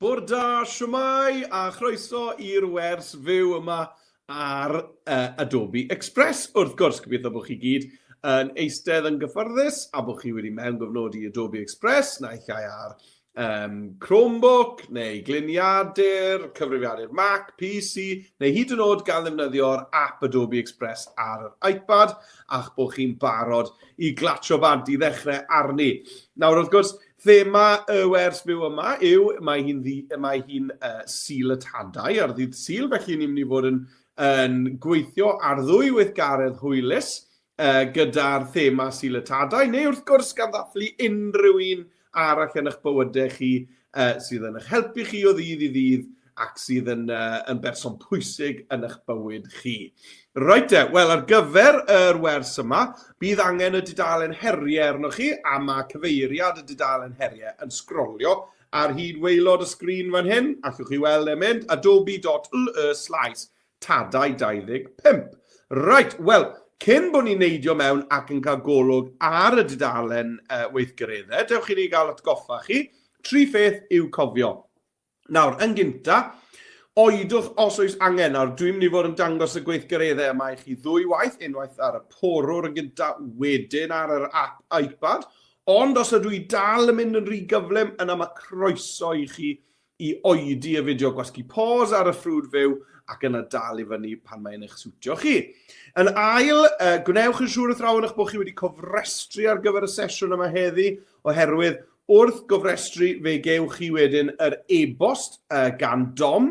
Bore da, shwmae, a chroeso i'r wers fyw yma ar uh, Adobe Express. Wrth gwrs, gobeithio bod chi gyd yn eistedd yn gyffyrddus a bod chi wedi mewn gofnodi Adobe Express, naill ai ar um, Chromebook neu gliniadur, cyfrifiadur Mac, PC, neu hyd yn oed gan ddefnyddio'r app Adobe Express ar yr iPad, a'ch bod chi'n barod i glatsio bant i ddechrau arni. Nawr, wrth gwrs, Thema y wers fyw yma yw mae hi'n ddi, mae hi'n uh, Sul y Tadau ar ddydd Sul, felly ni'n mynd i fod yn, yn gweithio ar ddwy weithgaredd hwylus uh, gyda'r thema Sul y Tadau, neu wrth gwrs gan ddathlu unrhyw un arall yn eich bywydau chi uh, sydd yn eich helpu chi o ddydd i ddydd ac sydd yn, uh, yn berson pwysig yn eich bywyd chi. Reit te, wel ar gyfer yr wers yma, bydd angen y dudalen heriau arnoch chi, a mae cyfeiriad y dudalen heriau yn sgrolio ar hyd waelod y sgrin fan hyn. Allwch chi weld e'n mynd, adobe.ly slaes tadau 25. Reit, wel, cyn bod ni'n neidio mewn ac yn cael golwg ar y dudalen uh, weithgareddau, dewch i ni gael atgoffa chi, tri pheth i'w cofio. Nawr, yn gynta, oedwch os oes angen. Nawr, dwi'n mynd i fod yn dangos y gweithgareddau yma i chi ddwy waith, unwaith ar y porwr yn gynta, wedyn ar yr app iPad. Ond os ydw i dal yn mynd yn rhy gyflym, yna mae croeso i chi i oedi y fideo, gwasgu pause ar y ffrwd fyw ac yna dal i fyny pan mae'n eich siwtio chi. Yn ail, gwnewch yn siŵr athrawon eich bod chi wedi cofrestru ar gyfer y sesiwn yma heddi, oherwydd Wrth gofrestru fe gewch chi wedyn yr e-bost gan Dom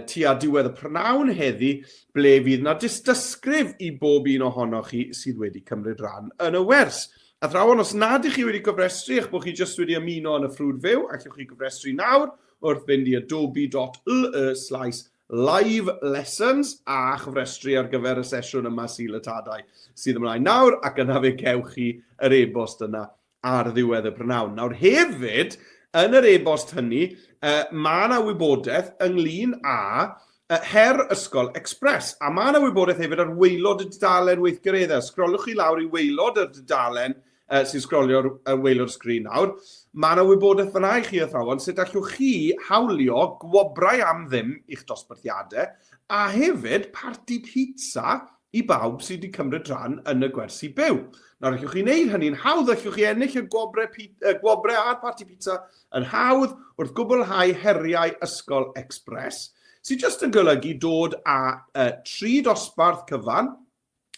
tua diwedd y prynhawn heddi ble fydd 'na dystysgrif i bob un ohonoch chi sydd wedi cymryd rhan yn y wers. Athrawon, os nad ych chi wedi cofrestru eich bod chi jyst wedi ymuno yn y ffrwd fyw, allwch chi gofrestru nawr wrth fynd i adobe.ly slaes live lessons a chofrestru ar gyfer y sesiwn yma Sul y Tadau sydd ymlaen nawr ac yna fe gewch chi yr e-bost yna ar ddiwedd y prynhawn. Nawr hefyd, yn yr e-bost hynny, uh, mae yna wybodaeth ynglyn â uh, Her Ysgol Express, a mae yna wybodaeth hefyd ar waelod y dudalen weithgareddau. Sgroliwch chi lawr i waelod yr dudalen uh, sy'n sgrolio ar waelod y sgrin nawr. Mae yna wybodaeth fyna i chi athrawon sut allwch chi hawlio gwobrau am ddim i'ch dosbarthiadau, a hefyd parti pizza i bawb sydd wedi cymryd rhan yn y gwersi byw. Nawr, allwch chi wneud hynny'n hawdd, allwch chi ennill y gwobrau, y gwobrau a'r parti pizza yn hawdd wrth gwblhau heriau Ysgol Express, sydd jyst yn golygu dod â uh, tri dosbarth cyfan,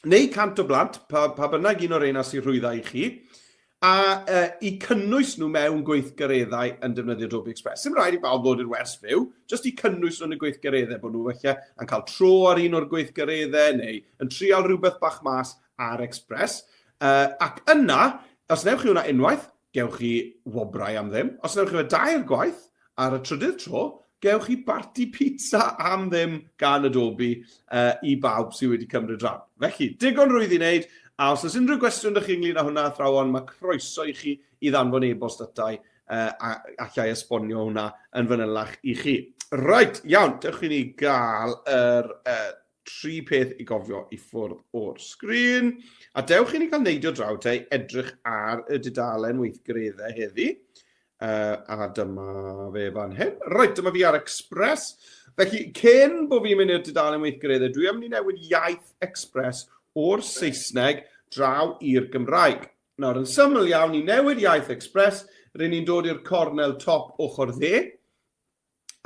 neu 100 o blant, pa, pa bynnag un o'r reina sy'n rhwydda i chi, a uh, i cynnwys nhw mewn gweithgareddau yn defnyddio Adobe Express. Sim rhaid i bawb ddod i'r wers fyw, jyst i cynnwys nhw yn y gweithgareddau, bod nhw falle yn cael tro ar un o'r gweithgareddau neu yn trial rhywbeth bach mas ar Express. Uh, ac yna, os newch chi hwnna unwaith, gewch chi wobrau am ddim. Os newch chi fe dair gwaith, ar y trydydd tro, gewch chi barti pizza am ddim gan Adobe uh, i bawb sydd wedi cymryd rhan. Felly, digon rwydd i wneud, a os oes unrhyw gwestiwn ydych chi ynglyn â hwnna, athrawon, mae croeso i chi i ddanfon e-bost atai uh, a allai esbonio hwnna yn fanylach i chi. Reit, iawn, dewch i ni gael yr uh, tri peth i gofio i ffwrdd o'r sgrin. A dewch i ni gael neidio draw te i edrych ar y dudalen weithgareddau heddi. Uh, a dyma fe fan hyn. Reit, dyma fi ar Express. Felly, cyn bod fi'n mynd i'r dudalen weithgareddau, dwi am mynd i newid iaith Express o'r Saesneg draw i'r Gymraeg. Nawr, yn syml iawn, i newid iaith Express, rydyn ni'n dod i'r cornel top ochr dde,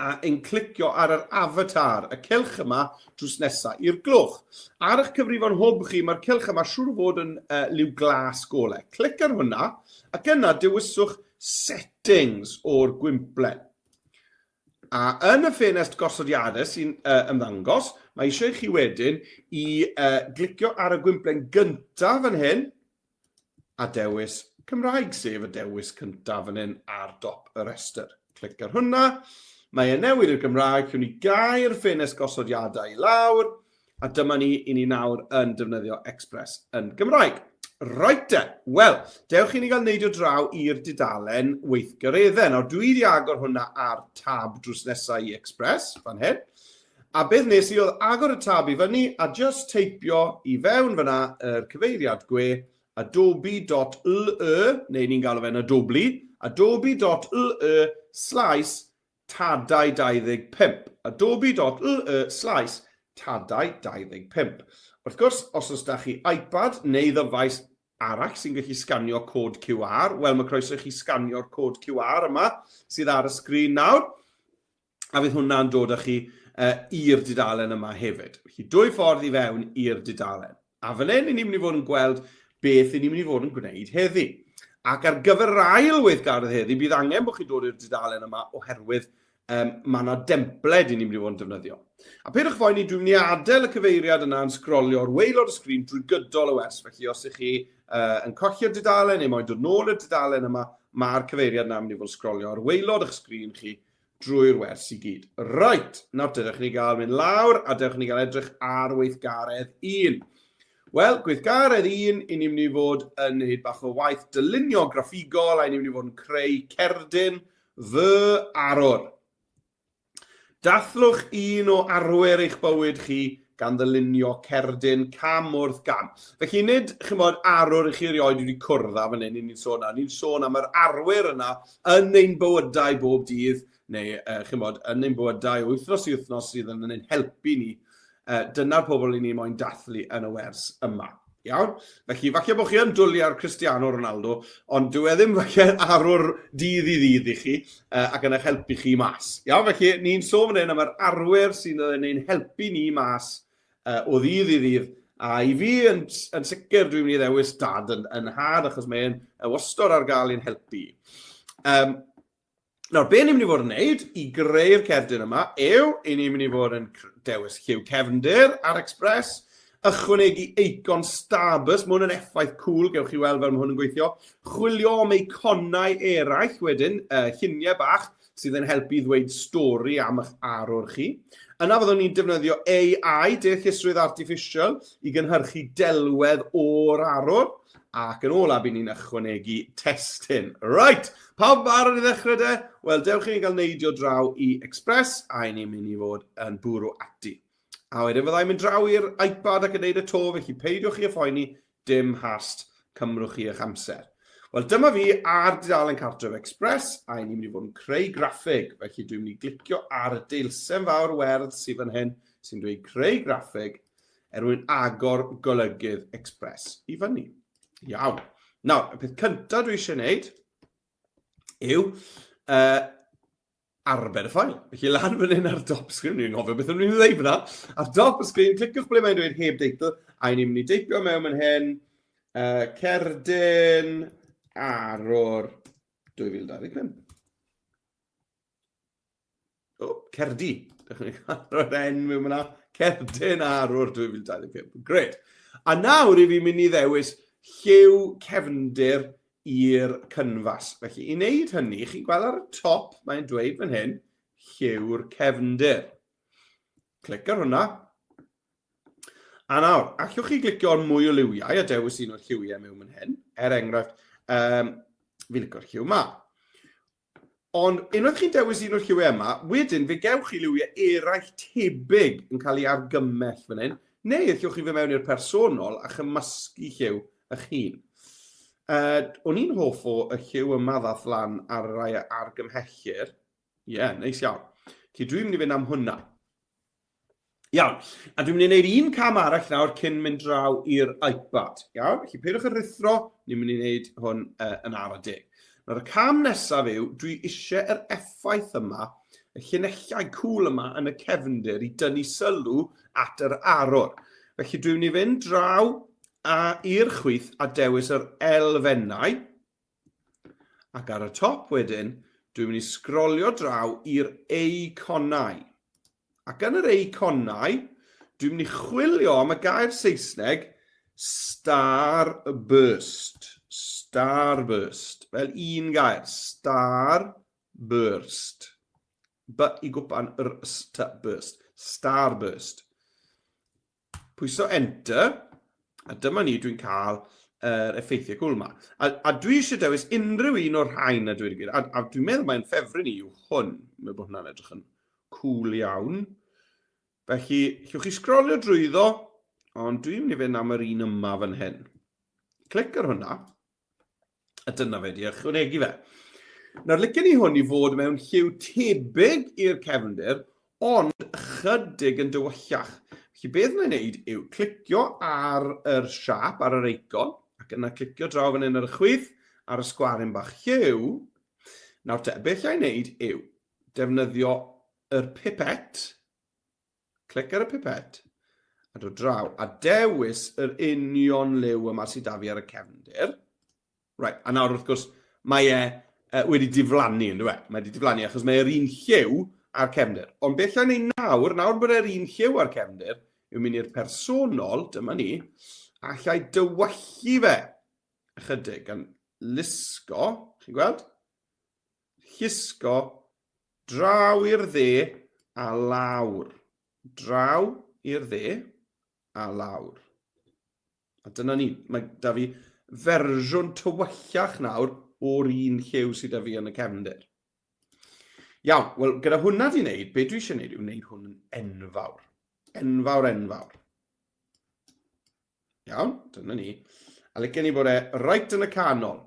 a yn clicio ar yr avatar, y cylch yma, drws nesa i'r gloch. Ar eich cyfrifon hwb chi, mae'r cylch yma siŵr o fod yn uh, liw glas gole. Clic ar hwnna, ac yna dewiswch settings o'r gwymplen. A yn y ffenest gosodiadau sy'n uh, ymddangos, mae eisiau i chi wedyn i uh, glicio ar y gwymplen gyntaf fan hyn, a dewis Cymraeg, sef y dewis cyntaf fan hyn ar dop y rhestr. Clic ar hwnna. Mae e'n newid i'r Gymraeg, rhywun i gau'r ffenest gosodiadau i lawr, a dyma ni, i ni nawr yn defnyddio Express yn Gymraeg. Right de, wel, dewch i ni gael neidio draw i'r dudalen weithgareddau. Nawr, dwi wedi agor hwnna ar tab drws nesau i Express, fan hyn. A beth nes i oedd agor y tab i fyny a just teipio i fewn fyna yr cyfeiriad gwe adobe.ly, neu ni'n galw fe'n Adobe, adobe.ly slaes tadau25. Adobe.ly slaes tadau25. Wrth gwrs, os oes da chi iPad neu ddyfais arall sy'n gallu sganio cod QR, wel mae croeso i chi sganio'r cod QR yma sydd ar y sgrin nawr, a fydd hwnna'n dod â chi uh, i'r dudalen yma hefyd. Felly dwy ffordd i fewn i'r dudalen. A fan hyn, ni'n mynd i fod yn gweld beth ni'n mynd i fod yn gwneud heddi. Ac ar gyfer yr ail weithgaredd heddi, bydd angen bod chi'n dod i'r dudalen yma oherwydd um, mae yna dempled i ni'n mynd i fod yn defnyddio. A peidiwch phoeni, dwi'n mynd i adael y cyfeiriad yna yn sgrolio ar waelod y sgrin drwy gydol y wers, felly os ych chi uh, yn colli'r dudalen neu moyn dod nôl i'r dudalen yma, mae'r cyfeiriad yna yn mynd i fod yn sgrolio ar waelod eich sgrin chi drwy'r wers i gyd. Right, nawr te, dewch ni gael mynd lawr a dewch ni gael edrych ar weithgaredd 1. Wel, gweithgaredd 1, i ni'n mynd i fod yn gwneud bach o waith dylunio graffigol a i ni'n mynd i fod yn creu cerdyn Fy arwr. Dathlwch un o arwyr eich bywyd chi gan ddylunio cerdyn cam wrth gam. Felly nid, chimod, arwr i chi erioed wedi cwrdd â fan hyn, ni'n sôn am, ni'n sôn am yr arwyr yna yn ein bywydau bob dydd, neu, uh, chimod, yn ein bywydau o wythnos i wythnos sydd yn ein helpu ni. Uh, dyna'r pobl i ni moyn dathlu yn y wers yma. Iawn? Felly, falle bod chi yn dwlu ar Cristiano Ronaldo, ond dyw e ddim falle arwr dydd i ddydd i chi uh, ac yn eich helpu chi mas. Iawn? Felly, ni'n sôn fan hyn am yr arwyr sy'n yn ein helpu ni mas uh, o ddydd i ddydd. A i fi, yn, yn sicr, dwi'n mynd i ddewis dad yn, yn nhad, achos mae'n wastod ar gael i'n helpu. Um, Nawr, be ni'n mynd i fod yn wneud i greu'r cerdyn yma yw, i ni'n mynd i fod yn dewis lliw cefndir ar Express, ychwanegu eicon Starburst, mae hwn yn effaith cool, gewch chi weld fel mae hwn yn gweithio, chwilio am eiconau eraill wedyn, uh, lluniau bach sydd yn helpu i ddweud stori am eich arwr chi. Yna fyddwn ni'n defnyddio AI, deallusrwydd artiffisial, i gynhyrchu delwedd o'r arwr. Ac yn ola, bydd ni'n ychwanegu testun. Right, pawb barod i ddechrau de? Wel, dewch i ni gael neidio draw i Express, a i ni'n mynd i fod yn bwrw ati. A wedyn fyddai'n mynd draw i'r iPad ac yn neud y to, felly peidiwch chi â phoeni, dim hast, cymrwch chi eich amser. Wel, dyma fi ar dudalen cartref Express, a i ni'n mynd i fod yn creu graffig. Felly dwi'n mynd i glicio ar y deilsen fawr werdd sydd fan hyn, sy'n dweud creu graffig, er mwyn agor golygydd Express i fyny. Iawn. Nawr, y peth cyntaf dwi eisiau gwneud yw uh, arbed y ffael. Felly lan fan hyn ar dop sgrin, ni'n ngofio beth o'n i'n dweud fyna. Ar dop y sgrin, cliciwch ble mae'n dweud heb deitl, a ni'n mynd i deipio mewn fan hyn, uh, cerdyn arwr 2025. O, Cerdi. Dewch ni gael rhoi'r enw mewn fyna. Cerdyn Arwr 2025. Gret. A nawr i fi mynd i ddewis lliw cefndir i'r cynfas. Felly, i wneud hynny, chi'n gweld ar y top, mae'n dweud fan hyn, lliw'r cefndir. Clic ar hwnna. A nawr, allwch chi glicio ar mwy o liwiau a dewis un o'r lliwiau mewn fan hyn. Er enghraifft, um, fi'n licio'r lliw yma. Ond unwaith chi'n dewis un o'r lliwiau yma, wedyn fe gewch chi liwiau eraill tebyg yn cael ei argymell fan hyn, neu allwch chi fy mewn i'r personol a chymysgu lliw eich hun. Uh, o'n i'n hoff o y lliw yma ddath lan ar y rai argymhellir. Ie, yeah, neis iawn. Felly dwi'n mynd i fynd am hwnna. Iawn, a dwi'n mynd i wneud un cam arall nawr cyn mynd draw i'r iPad. Iawn, felly peidiwch â rhuthro, ni'n mynd i wneud hwn uh, yn ara deg. Nawr y cam nesaf yw, dwi eisiau yr effaith yma, y llinellau cwl yma yn y cefndir i dynnu sylw at yr arwr. Felly dwi'n mynd i fynd draw a i'r chwith a dewis yr elfennau. Ac ar y top wedyn, dwi'n mynd i sgrolio draw i'r eiconau. Ac yn yr eiconau, dwi'n mynd i chwilio am y gair Saesneg Starburst. Starburst. Fel un gair. Starburst. B i gwpan r s t burst. Starburst. Pwyso Enter, a dyma ni, dwi'n cael yr effeithiau cwl yma. A, a dwi eisiau dewis unrhyw un o'r rhain a dweud y gwir. A, a dwi'n meddwl mae'n ffefryn i yw hwn. Mae'n bod hwnna'n edrych yn cool iawn. Felly, llwch chi sgrolio drwyddo, ond dwi'n mynd i fynd am yr un yma fan hyn. Clic ar hwnna, a dyna fe, di ychwanegu fe. Nawr, licen i hwn i fod mewn lliw tebyg i'r cefndir, ond ychydig yn dywyllach. Felly beth wna i wneud yw clicio ar yr siâp, ar yr eicon, ac yna clicio draw fan hyn ar y chwith, ar y sgwaryn bach lliw. Nawr te, beth llai wneud yw defnyddio yr pipet, clic ar y pipet, a dod draw, a dewis yr union liw yma sydd da fi ar y cefndir. Right, a nawr wrth gwrs, mae e uh, wedi diflannu, yn dweud. Mae wedi diflannu achos mae e'r un lliw a'r cefndir. Ond beth llai wneud nawr, nawr bod e'r un lliw a'r cefndir, yw mynd i'r personol, dyma ni, a allai dywyllu fe ychydig gan lusgo, chi'n gweld? Llusgo draw i'r dde a lawr. Draw i'r dde a lawr. A dyna ni, mae da fi fersiwn tywyllach nawr o'r un lliw sydd da fi yn y cefndir. Iawn, wel gyda hwnna di wneud, be dwi eisiau wneud yw wneud hwn yn enfawr. Enfawr, enfawr. Iawn, dyna ni. A licen ni bod e reit yn y canol.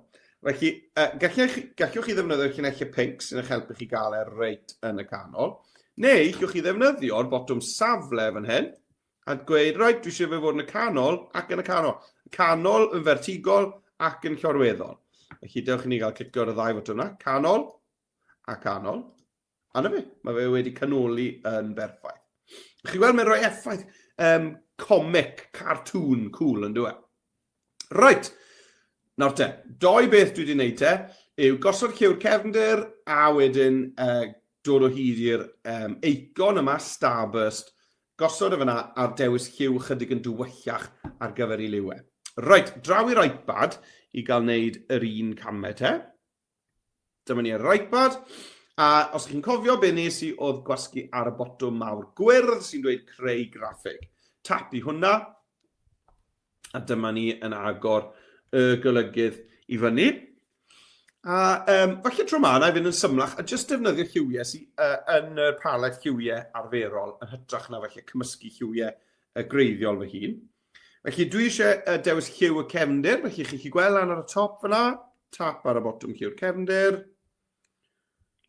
Felly, uh, gallech, gallwch chi ddefnyddio'r llinellau pinc sy'n eich helpu chi gael e reit yn y canol. Neu, gallwch chi ddefnyddio'r botwm safle fan hyn, a gweud, reit, dwi eisiau fe fod yn y canol ac yn y canol. Canol yn fertigol ac yn llorweddol. Felly dewch i ni gael clicio ar y ddau fotwm yna, canol a canol. A na fe, mae fe wedi canoli yn berffaith. Chi'n gweld, mae'n rhoi effaith um, comic, cartoon cool yn dweud. Reit, nawr te, doi beth dwi wedi gwneud te yw gosod lliw'r cefndir a wedyn uh, dod o hyd i'r um, eicon yma, Starburst, gosod e fyna a'r dewis lliw chydig yn dywyllach ar gyfer ei liw e. Reit, draw i'r iPad i gael wneud yr un camau te. Dyma ni ar yr iPad. A os chi'n cofio, be nes i oedd gwasgu ar y botwm mawr gwyrdd sy'n dweud creu graffig. Tap i hwnna. A dyma ni yn agor y golygydd i fyny. A um, falle tro ma, na i fynd yn symlach a jyst defnyddio lliwiau sydd uh, yn y palet lliwiau arferol yn hytrach na falle cymysgu lliwiau uh, greiddiol fy hun. Felly dwi eisiau uh, dewis lliw y cefndir, felly chi'n gallu gweld lan ar y top fyna, tap ar y botwm lliw'r cefndir,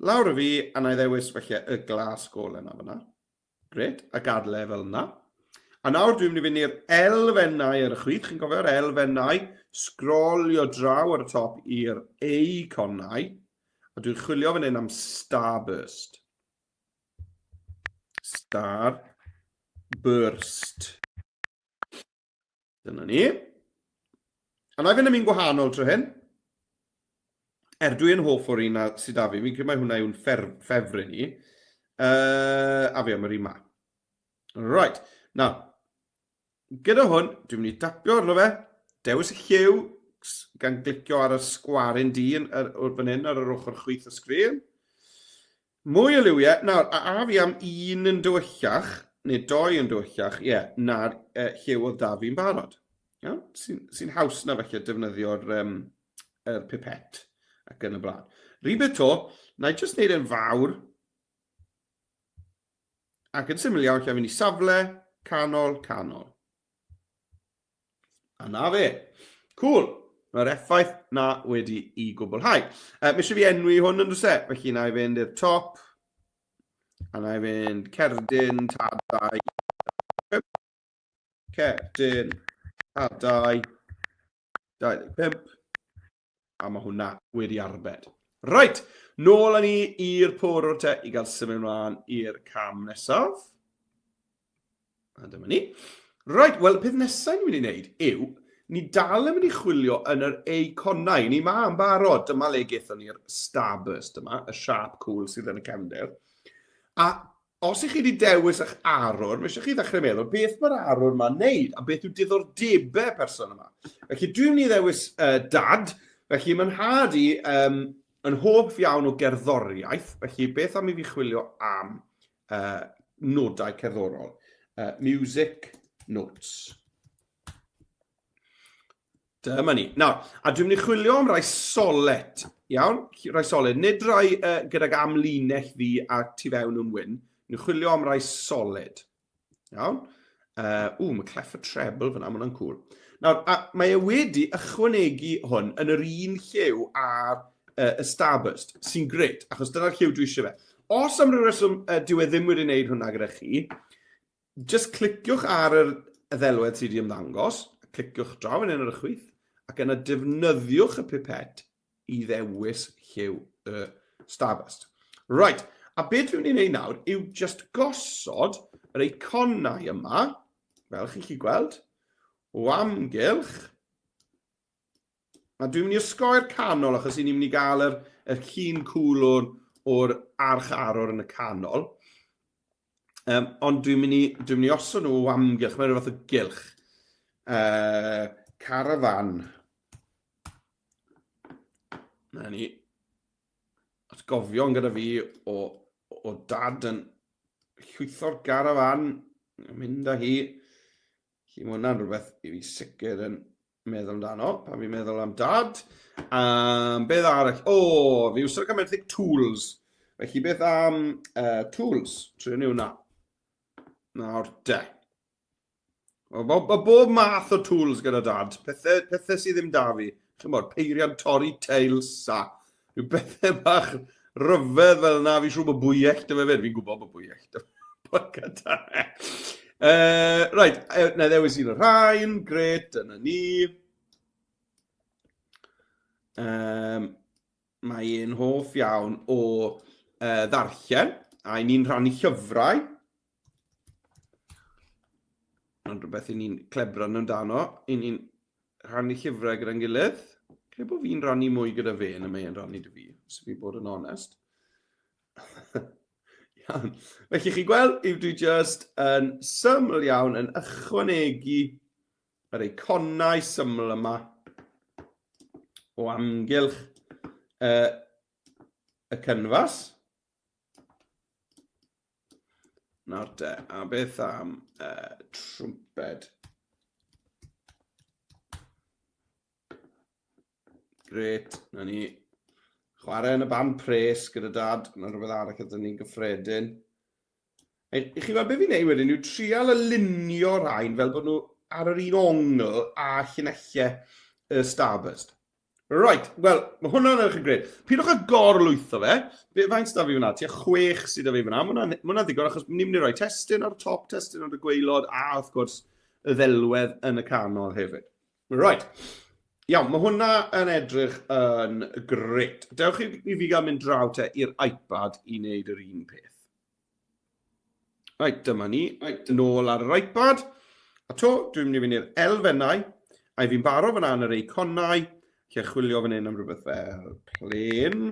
lawr y fi, a na i ddewis felly y glas gol yna fyna. Gret, a gadle e fel yna. A nawr dwi'n mynd i fynd i'r elfennau ar y chwith, chi'n cofio'r elfennau, sgrolio draw ar y top i'r eiconau, a dwi'n chwilio fan hyn am Starburst. Star Burst. Dyna ni. A na i fynd am un gwahanol tro hyn. Er dwi yn hoff o'r un sydd da fi, fi'n credu mai hwnna yw'n ffefryn i. Uh, a fi am yr un ma. Right, now, Gyda hwn, dwi'n mynd i dapio arno fe, dewis y lliw, gan glicio ar y sgwaryn du yn, ar, fan hyn ar yr ochr chwith y sgrin. Mwy o liwiau. Nawr, a a fi am un yn dywyllach, neu doi yn dywyllach, ie, yeah, na'r uh, lliw oedd da fi'n barod. Iawn? Sy'n sy haws na felly defnyddio'r um, er pipet ac yn y blaen. Rhywbeth to, na i jyst wneud e'n fawr, Ac yn syml iawn, lle mynd i safle, canol, canol. A na fe. Cool. Mae'r effaith na wedi i gwblhau. Uh, mae eisiau fi enwi hwn yn dwse, felly na i fynd i'r top. A na i fynd cerdyn, tadau. Cerdyn, tadau, 25. A mae hwnna wedi arbed. Reit, nôl â ni i'r porwr te i gael symud ymlaen i'r cam nesaf. A dyma ni. Reit, wel, peth nesaf ni'n mynd i wneud yw, ni dal yn mynd i chwilio yn yr eiconau. Ni ma yn barod. Dyma le gethon ni'r Starburst yma, y sharp cool sydd yn y cefndir. A Os ych chi wedi dewis eich arwr, mae eisiau chi ddechrau meddwl beth mae'r arwr yma'n neud a beth yw diddordebau person yma. Felly dwi'n mynd i ddewis uh, dad, felly mae'n nhad i um, yn hoff iawn o gerddoriaeth, felly beth am i fi chwilio am uh, nodau cerddorol. Uh, music notes. Dyma ni. Nawr, a dwi'n mynd i chwilio am rai solet, iawn? Rai solid, nid rai uh, gydag amlinell ddi a tu fewn yn wyn. Dwi'n chwilio am rai solid. Iawn? Uh, ww, mae clef y treble fyna, mae hwnna'n cool. Nawr, a mae e wedi ychwanegu hwn yn yr un lliw a'r y Starburst, sy'n gret, achos dyna'r lliw dwi eisiau fe. Os am ryw reswm dyw e ddim wedi wneud hwnna gyda chi, just cliciwch ar yr ddelwedd sydd wedi ymddangos, cliciwch draw fan hyn ar y chwith, ac yna defnyddiwch y pipet i ddewis lliw y Starburst. Right, a beth dwi'n mynd i wneud nawr yw just gosod yr eiconau yma, fel chi'n gallu gweld, o amgylch. A dwi'n mynd i osgoi'r canol achos ni'n mynd i gael yr, yr llun cwl o'r, or arch arwr yn y canol. Um, ond dwi'n mynd i, dwi'n mynd i osod nhw o amgylch, mae'n rhyw fath o gylch. Carafan. Na ni. Atgofion gyda fi o, o dad yn llwytho'r garafan, mynd â hi. Felly mae hwnna'n rhywbeth i fi sicr yn meddwl amdano, pan fi'n meddwl am dad. Um, beth arall? O, oh, fi wastad yn cael menthyg tools. Felly beth am tools? Trio ni hwnna. Nawr de. Mae bo, bob math o tools gyda dad. Pethau, pethau sydd ddim da fi. Chymod, peiriant torri teils a rhyw bethau bach rhyfedd fel yna. Fi'n siŵr bod bwyell dy fe fyd. Fi'n gwybod bod bwyell dy fe gyda fe. Right, na ddewis un o'r rhain. Gret, dyna ni. Um, mae e'n hoff iawn o ddarllen, a i ni'n rhannu llyfrau. Mae'n rhywbeth i ni'n clebran amdano. I ni'n rhannu llyfrau gyda'n gilydd. Credu bod fi'n rhannu mwy gyda fe na mae'n rhannu dy fi, os fi bod yn onest. Iawn. Felly chi'n gweld, yw dwi just yn syml iawn yn ychwanegu yr eiconau syml yma o amgylch y cynfas. Nawr te, a beth am trwmped? Gret, na ni. Chwarae yn y band pres gyda dad, yna rhywbeth arall ydyn ni'n gyffredin. I chi weld beth fi'n neud wedyn yw trial alinio rhain fel bod nhw ar yr un ongl a llinellau y Starburst. Right, wel, mae hwnna'n edrych yn gred. Pidwch â gorlwytho fe. Be, faint da fi fyna? Tua chwech sydd da fi fyna. Mae hwnna'n ma ddigon achos ni'n mynd i roi testun ar y top, testun ar y gwaelod, a wrth gwrs y ddelwedd yn y canol hefyd. Right. Iawn, mae hwnna yn edrych yn gret. Dewch i, i fi gael mynd draw te i'r iPad i wneud yr un peth. Reit, dyma ni. Reit, nôl ar yr iPad. A to, dwi'n mynd i fynd i'r elfennau. A i fi'n barod fyna yn yr eiconau. Lle chwilio fan hyn am rhywbeth fel plane.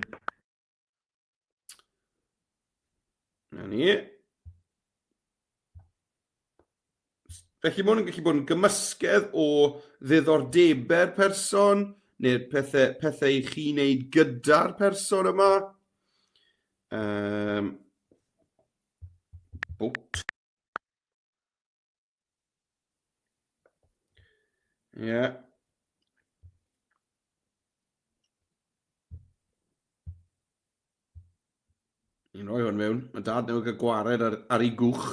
Na ni. Felly mae hwn yn gallu bod yn gymysgedd o ddiddordebau'r person, neu'r pethau, pethau i chi wneud gyda'r person yma. Um, boat. Ie. Yeah. Ni'n rhoi hwn mewn. Mae dad newydd cael gwared ar, ar ei gwch.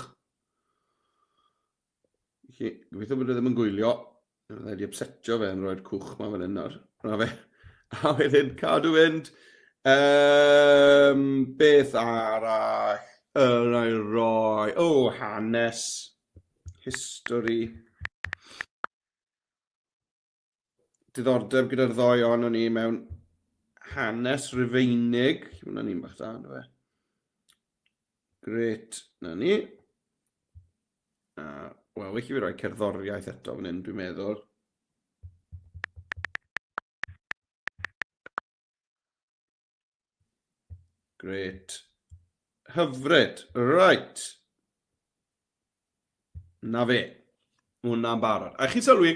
Felly, gobeithio bod e ddim yn gwylio. Fydda wedi upsetio fe yn rhoi'r cwch ma fan hyn nawr. Na fe. A wedyn cadw fynd. Um, beth arall? Yr ei roi. O, oh, hanes. History. Diddordeb gyda'r ddoi ohonon ni mewn hanes Rufeinig. Hwna'n un bach da, ynddo fe? Gret, na ni. Wel, well i fi roi cerddoriaeth eto fan hyn, dwi'n meddwl. Gret. Hyfryd. Right. Na fe. Hwnna'n barod. A chi'n sylwi,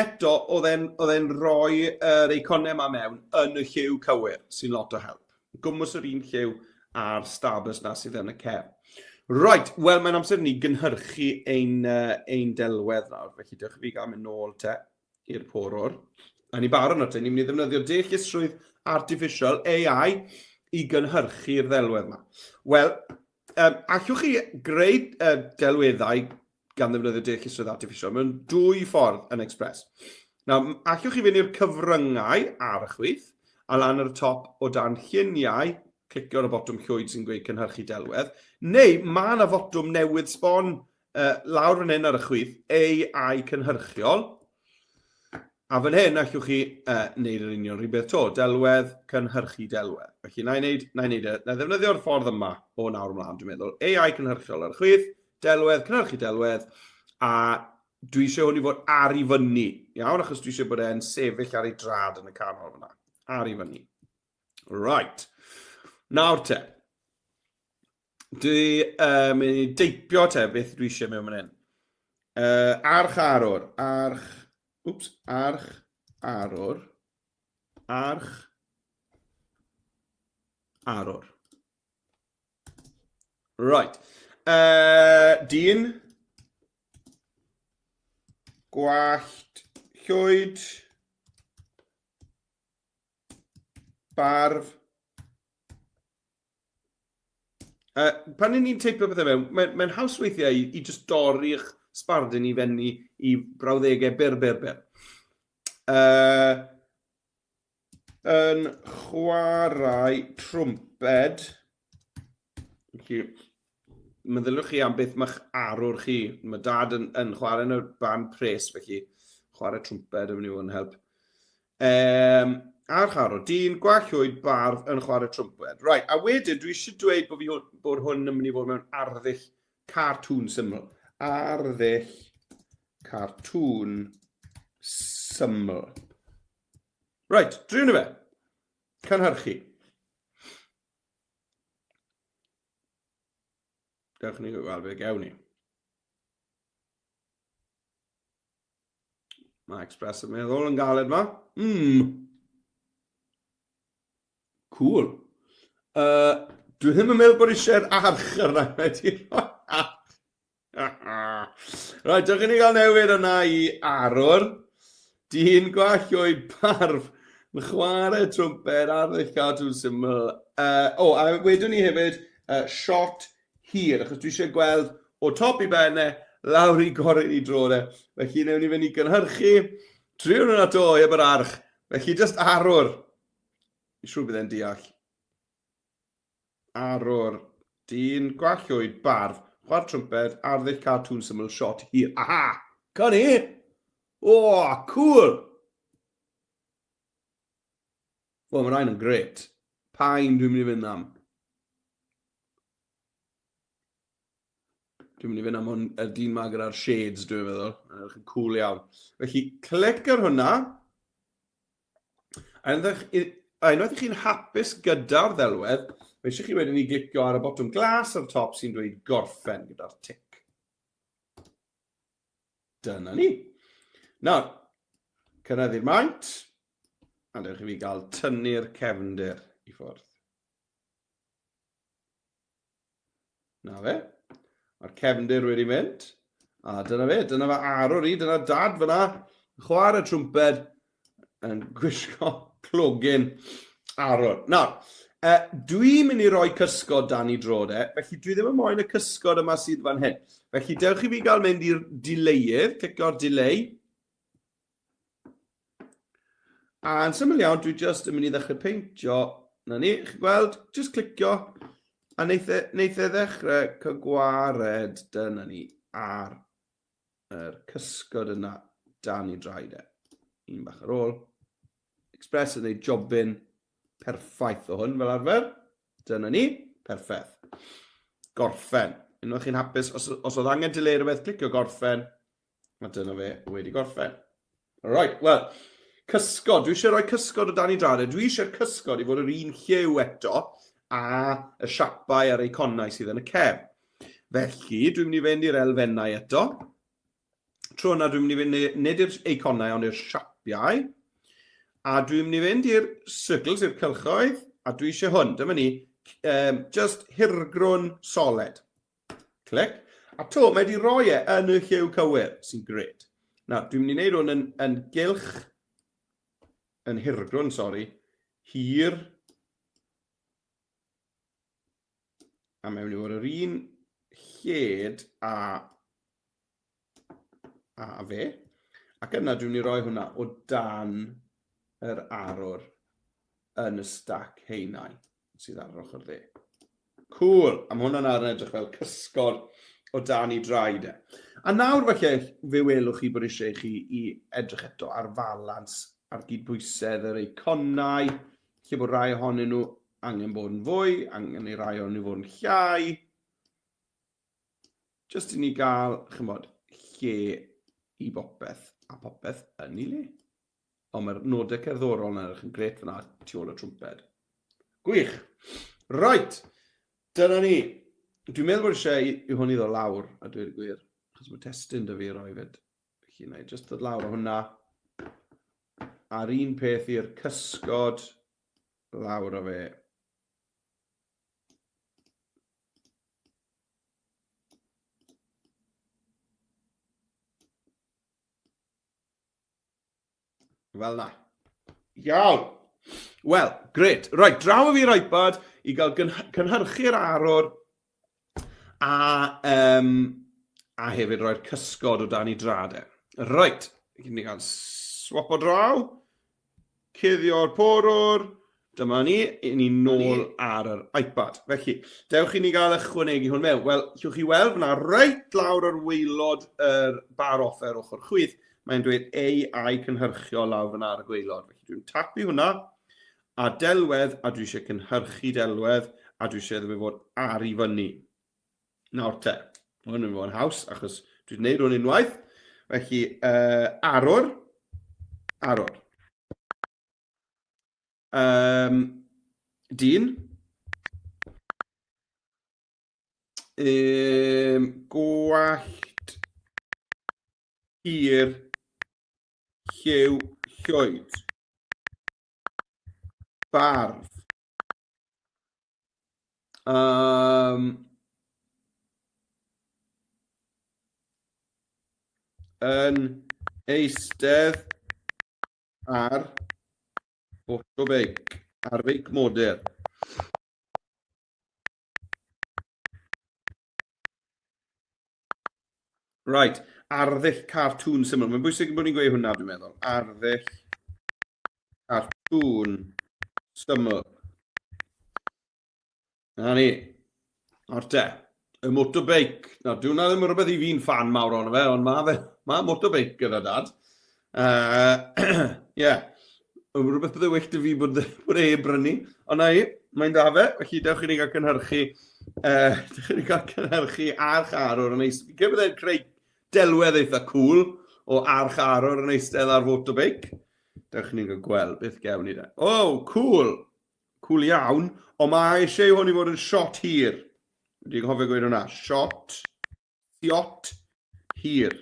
eto, oedd e'n rhoi yr eiconau yma mewn yn y lliw cywir, sy'n lot o help. Gwmws yr un lliw a'r Starburst na sydd yn y cefn. Right, wel mae'n amser ni gynhyrchu ein, ein delwedd nawr, felly dewch i fi gael mynd nôl te i'r porwr. A ni barod nawr te, ni'n mynd i ddefnyddio deallusrwydd artificial AI i gynhyrchu'r ddelwedd yma. Wel, um, allwch chi greu delweddau gan ddefnyddio deallusrwydd artificial mewn dwy ffordd yn Express. Nawr, allwch chi fynd i'r cyfryngau ar y chwith, a lan ar y top o dan lluniau, clicio ar y botwm llwyd sy'n gweud cynhyrchu delwedd, neu mae yna fotwm newydd sbon lawr fan hyn ar y chwith, AI cynhyrchiol, a fan hyn allwch chi wneud yr union rhywbeth to, delwedd, cynhyrchu delwedd. Felly na i wneud, na i wneud e, na i ddefnyddio'r ffordd yma o nawr ymlaen, dwi'n meddwl. AI cynhyrchiol ar y chwith, delwedd, cynhyrchu delwedd, a dwi eisiau hwn i fod ar i fyny, iawn, achos dwi eisiau bod e'n sefyll ar ei drad yn y canol fyna. Ar i fyny. Right. Nawr te. Dwi mynd i deipio te beth dwi eisiau mewn fan hyn. Arch arwr. Arch... Wps. Arch arwr. Arch arwr. Right. Dyn. Gwallt llwyd. Barf. Pan ni'n teipio pethau mewn, mae'n mae haws weithiau i just dorri'ch sbardun i fenni i brawddegau byr, byr, byr. Yn chwarae trwmped. Felly, meddyliwch chi am beth mae'ch arwr chi. Mae dad yn chwarae yn y band pres, felly chwarae trwmped yn mynd i fod yn help. Arch arwr, dyn, gwallt llwyd, barf yn chwarae trwmped. Right, a wedyn dwi eisiau dweud bod, fi, bod hwn yn mynd i fod mewn arddull cartŵn syml. Arddull cartŵn syml. Right, driwn ni fe. Cynhyrchu. Dewch ni weld beth gewn ni. Mae Express yn meddwl yn galed ma. Cool. Dwi ddim yn meddwl bod eisiau'r arch arna. Wedi rhoi arch. Right, dewch i ni gael newid yna i arwr. Dyn gwall o'i barf yn chwarae trwmped ar ddull cartŵn syml. O, a wedwn ni hefyd shot hir, achos dwi eisiau gweld o top i ben e, lawr i gorau i dro e. Felly newn ni fynd i gynhyrchu, triwn yna to, heb yr arch. Felly just arwr. Fi'n siŵr bydd e'n deall. Arwr, dyn, gwallwyd, barf, chwarae trwmped, arddull cartŵn syml, shot hir. Aha! Cynni! O, cool! Wel, mae rhain yn gret. Pa un dwi'n mynd i fynd am? Dwi'n mynd i fynd am hwn, y dyn ma gyda'r shades, dwi'n meddwl. Mae'n edrych yn cool iawn. Felly, clic ar hwnna. A unwaith ych chi'n hapus gyda'r ddelwedd, mae eisiau chi wedyn i glicio ar y botwm glas ar y top sy'n dweud gorffen gyda'r tic. Dyna ni. Nawr, cynyddu'r maint, a dewch i fi gael tynnu'r cefndir i ffwrdd. Na fe. Mae'r cefndir wedi mynd. A dyna fe, dyna fe arwr i, dyna dad fyna, chwarae trwmped, yn gwisgo clogyn arwr. Nawr, dwi'n mynd i roi cysgod dan i drod e, felly dwi ddim yn moyn y cysgod yma sydd fan hyn. Felly dewch i fi gael mynd i'r delaydd, clicio'r delay. A yn syml iawn, dwi just yn mynd i ddechrau peintio. Na ni, chi'n gweld, just clicio, a wneith e, wneith e ddechrau cygwared, dyna ni, ar yr cysgod yna dan i draed e. Un bach ar ôl. Express yn ei jobyn perffaith o hwn fel arfer. Dyna ni, perffaith. Gorffen. Unwaith chi'n hapus, os oedd angen dileu rhywbeth, clicio gorffen, a dyna fe wedi gorffen. Alright, wel, cysgod. Dwi eisiau rhoi cysgod o dan i draed. E. Dwi eisiau'r cysgod i fod yr un lliw eto a y siapau a'r eiconau sydd yn y cefn. Felly, dwi'n mynd i fynd i'r elfennau eto. Tro yna dwi'n mynd i fynd nid i'r eiconau ond i'r siapiau. A dwi'n mynd i fynd i'r circles, i'r cylchoedd, a dwi eisiau hwn. Dyma ni, just hirgrwn soled. Clic. A to, mae wedi rhoi e yn y lliw cywir, sy'n gret. Nawr, dwi'n mynd i wneud hwn yn gylch, yn hirgrwn, sori, hir, A mae'n mynd i fod yr un lled a fe. Ac yna dwi'n mynd i roi hwnna o dan yr arwr. yn y stac haenau sydd ar yr ochr dde. Cool! A mae hwnna nawr yn edrych fel cysgod o dan i draed e. A nawr falle fe welwch chi bod eisiau i chi i edrych eto ar falans, ar gydbwysedd yr eiconau, lle bod rai ohonyn nhw angen bod yn fwy, angen i rai ohonyn nhw fod yn llai. Just i ni gael, chymod, lle i bopeth a popeth yn ei le. Ond mae'r nodau cerddorol yna edrych yn gret fyna tu ôl y trwmped. Gwych! Right, dyna ni. Dwi'n meddwl bod eisiau i, i hwn i ddod lawr, a dweud y gwir, achos mae testun da fi roi fyd. Felly, na i just ddod lawr o hwnna. A'r un peth i'r cysgod lawr o fe. Fel na. Iawn. Wel, gret. Right, draw fi'r iPad i gael cynhyrchu'r arwr a, um, a hefyd roi'r cysgod o dan i drad e. Right, ni gael swap o draw. Cuddio'r porwr. Dyma ni, i ni nôl ar yr iPad. Felly, dewch i ni gael ychwanegu hwn mewn. Wel, llwch chi weld fyna reit lawr ar waelod yr bar offer ochr chwith, mae'n dweud AI cynhyrchio lawr fyna ar y gwaelod. Felly dwi'n tapu hwnna, a delwedd, a dwi eisiau cynhyrchu delwedd, a dwi eisiau iddo fe fod ar i fyny. Nawr te, mae hwn yn fod yn haws, achos dwi wedi gwneud hwn unwaith. Felly, uh, arwr, arwr. Um, dyn. Um, gwallt hir lliw llwyd. Barf. Um, yn eistedd ar fotobeic, ar feic modur. Right, arddull cartŵn syml. Mae'n bwysig bod ni'n gweud hwnna, dwi'n meddwl. Arddull cartŵn syml. Na ni. Nawr te, y motorbike. Nawr, dyw hwnna ddim yn rhywbeth i fi'n fan mawr ohono fe, ond mae fe, mae motorbike gyda dad. Ie, uh, yeah. Rhywbeth bydde well dy fi bod, bod e brynu. Ond na i, mae'n da fe, felly dewch i ni gael cynhyrchu, uh, dewch i ni gael cynhyrchu arch arwr yn eistedd. Fi'n credu byddai'n creu delwedd eitha cool o arch arwr yn eistedd ar fotobeic. Dewch i ni gael gweld beth gewn ni da. Oh, cool! Cwl iawn, ond mae eisiau hwn i fod yn shot hir. Wedi anghofio gweud hwnna. Shot, shot, hir.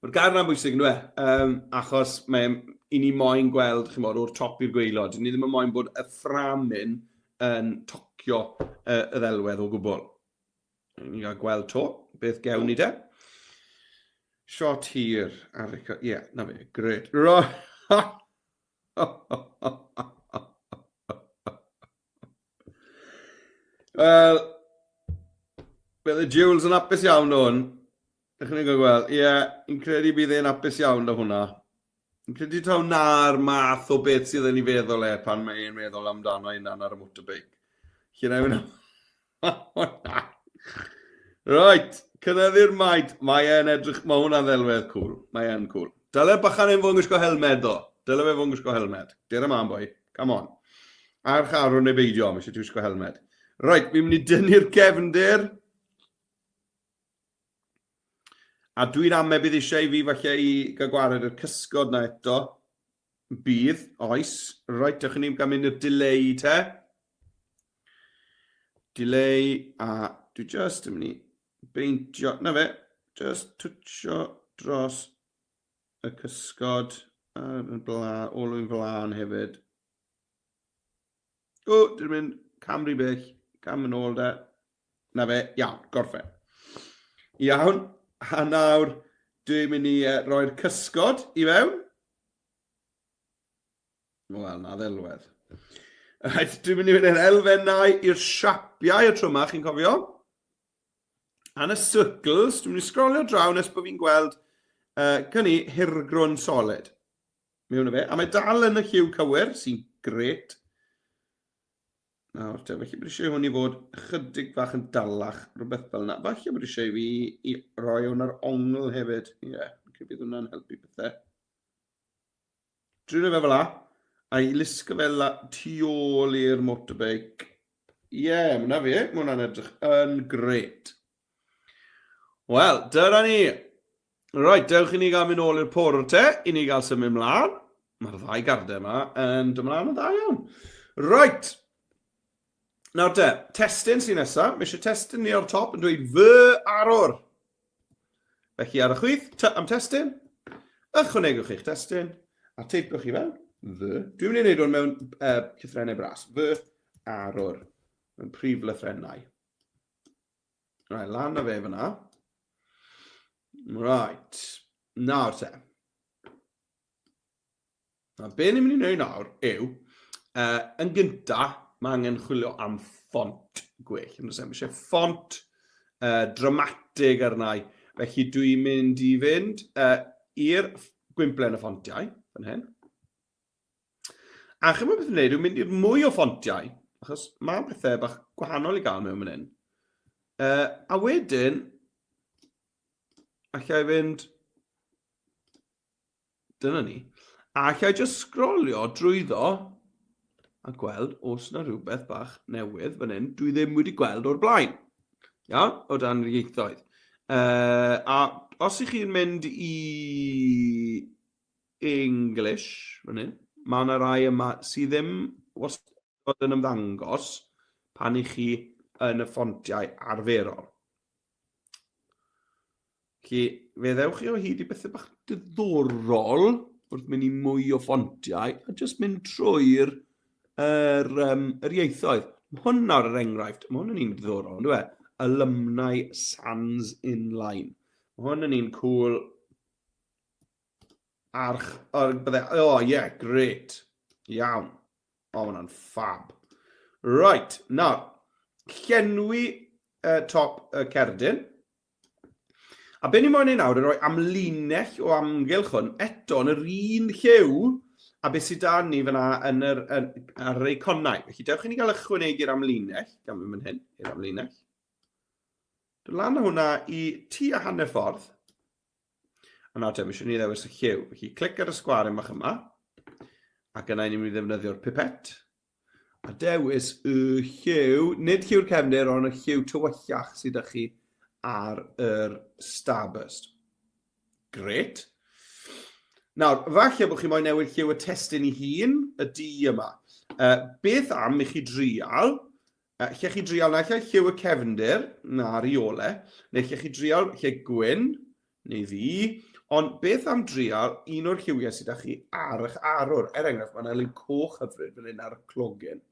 Mae'r gair yna'n bwysig, ynddo e? Um, achos mae i ni moyn gweld, chi'n bod, o'r top i'r gwaelod. Ni ddim yn moyn bod y ffram hyn yn tocio y, y ddelwedd o gwbl. Ni'n cael gweld to, beth gewn ni de. Shot hir ar y... Ie, yeah, na fe, gret. Wel, bydd y Jules yn hapus iawn o hwn. Ydych chi'n gweld? Gweld? Ie, yeah, yn credu bydd e'n hapus iawn o hwnna. Yn credu taw na'r math o beth sydd yn ei feddwl e pan mae e'n meddwl amdano ei hunan ar y motorbike. Lle na i fynd Right, cynyddu'r maint. Mae e'n edrych, mae hwnna'n ddelwedd cool. Mae e'n cool. Dyle bychan e'n fod yn gwisgo helmed ddo. Dyle fe fod yn gwisgo helmed. Dere man boi. Come on. Arch arw neu beidio, mae eisiau ti wisgo helmed. Right, fi'n mynd i dynnu'r gefndir. A dwi'n ame bydd eisiau i fi falle i gael gwared yr cysgod na eto. Bydd, oes. Reit, dewch i ni gael mynd i'r delay te. Delay, a dwi just yn mynd i beintio, na fe, just twtio dros y cysgod ar y bla, olwyn flan hefyd. O, dwi'n mynd cam rhy bell, cam yn ôl da. Na fe, iawn, gorffen. Iawn, a nawr dwi'n mynd i roi'r cysgod i fewn. Wel, na ddelwedd. Right, dwi'n mynd i fynd i'r elfennau i'r siapiau y tro yma, chi'n cofio? Yn y circles, dwi'n mynd i sgrolio draw nes bod fi'n gweld uh, cynni hirgrwn solid. Mewn â fe. A mae dal yn y lliw cywir, sy'n gret. Nawr te, felly bod eisiau hwn i fod ychydig bach yn dalach, rhywbeth fel yna. Falle bod eisiau i fi i roi hwn ar ongl hefyd. Ie, yeah, credu bydd hwnna'n helpu pethau. Drin fe fel la, a i lusgo fe la, tu ôl i'r motorbike. Ie, yeah, mae hwnna fi, mae hwnna'n edrych yn gret. Wel, dyna ni. Right, dewch i ni gael mynd ôl i'r porwr te, i ni gael symud mlaen. Mae'r ddau gardau yma yn dod mlaen yn dda iawn. Right. Nawr te, testun sy'n nesaf. Mae eisiau testun ni o'r top yn dweud fy arwr. Felly ar y chwith, t am testun, ychwanegwch eich testun, a teipiwch chi fewn, fy. Dwi'n mynd i wneud hwn mewn uh, llythrennau bras. Fy arwr, mewn prif lythrennau. Right, lan â fe fyna. Right, nawr te. Na, be ni'n mynd i wneud nawr yw, uh, yn gynta, mae angen chwilio am ffont gwell. Yn Mae eisiau ffont uh, dramatig arna i. Felly dwi'n mynd i fynd uh, i'r gwymplen y ffontiau, fan hyn. A chymryd beth yn gwneud yw mynd i'r mwy o ffontiau, achos mae pethau bach gwahanol i gael mewn fan hyn. Uh, a wedyn, allai fynd... Dyna ni. A allai just sgrolio drwyddo a gweld os yna rhywbeth bach newydd fan hyn dwi ddim wedi gweld o'r blaen. Iawn, o dan yr ieithoedd. Uh, a os ych chi'n mynd i English, fan hyn. Mae yna rai yma sydd ddim wastad yn ymddangos pan i chi yn y ffontiau arferol. Felly, fe ddewch chi o hyd i bethau bach diddorol wrth mynd i mwy o ffontiau a jyst mynd trwy'r yr, um, yr ieithoedd. Mae hwn nawr er enghraifft, mae hwn yn un diddorol, ynddo e? Alumni Sans Inline. Mae hwn yn un cool Arch, o, bydde, o, oh, yeah, great. Iawn. O, oh, hwnna'n fab. Right, nawr, llenwi uh, top y cerdyn. A be ni moyn ei nawr, roi amlinell o amgylch hwn, eto yn yr un lliw a beth sydd da ni fyna yn yr, yn, ar yr eiconau. Felly dewch i ni gael ychwanegu'r amlinell, gan fynd fan hyn, i'r amlinell. Dod lan â hwnna i tu a hanner ffordd. A nawr te, mae eisiau ni ddewis y lliw. Felly, clic ar y sgwar bach yma, ac yna ni'n mynd i ddefnyddio'r pipet, a dewis y lliw, nid lliw'r cefndir, ond y lliw tywyllach sydd â chi ar yr Starburst. Gret. Nawr, falle bod chi moyn newid lliw y testun i hun, y du yma. Uh, beth am i chi drial, uh, lle chi drial naill ai lliw y cefndir, na'r i ole, neu lle chi drial lle gwyn, neu ddu, ond beth am drial un o'r lliwiau sydd â chi ar eich arwr? Er enghraifft, mae yna liw coch hyfryd fan hyn ar y clogyn.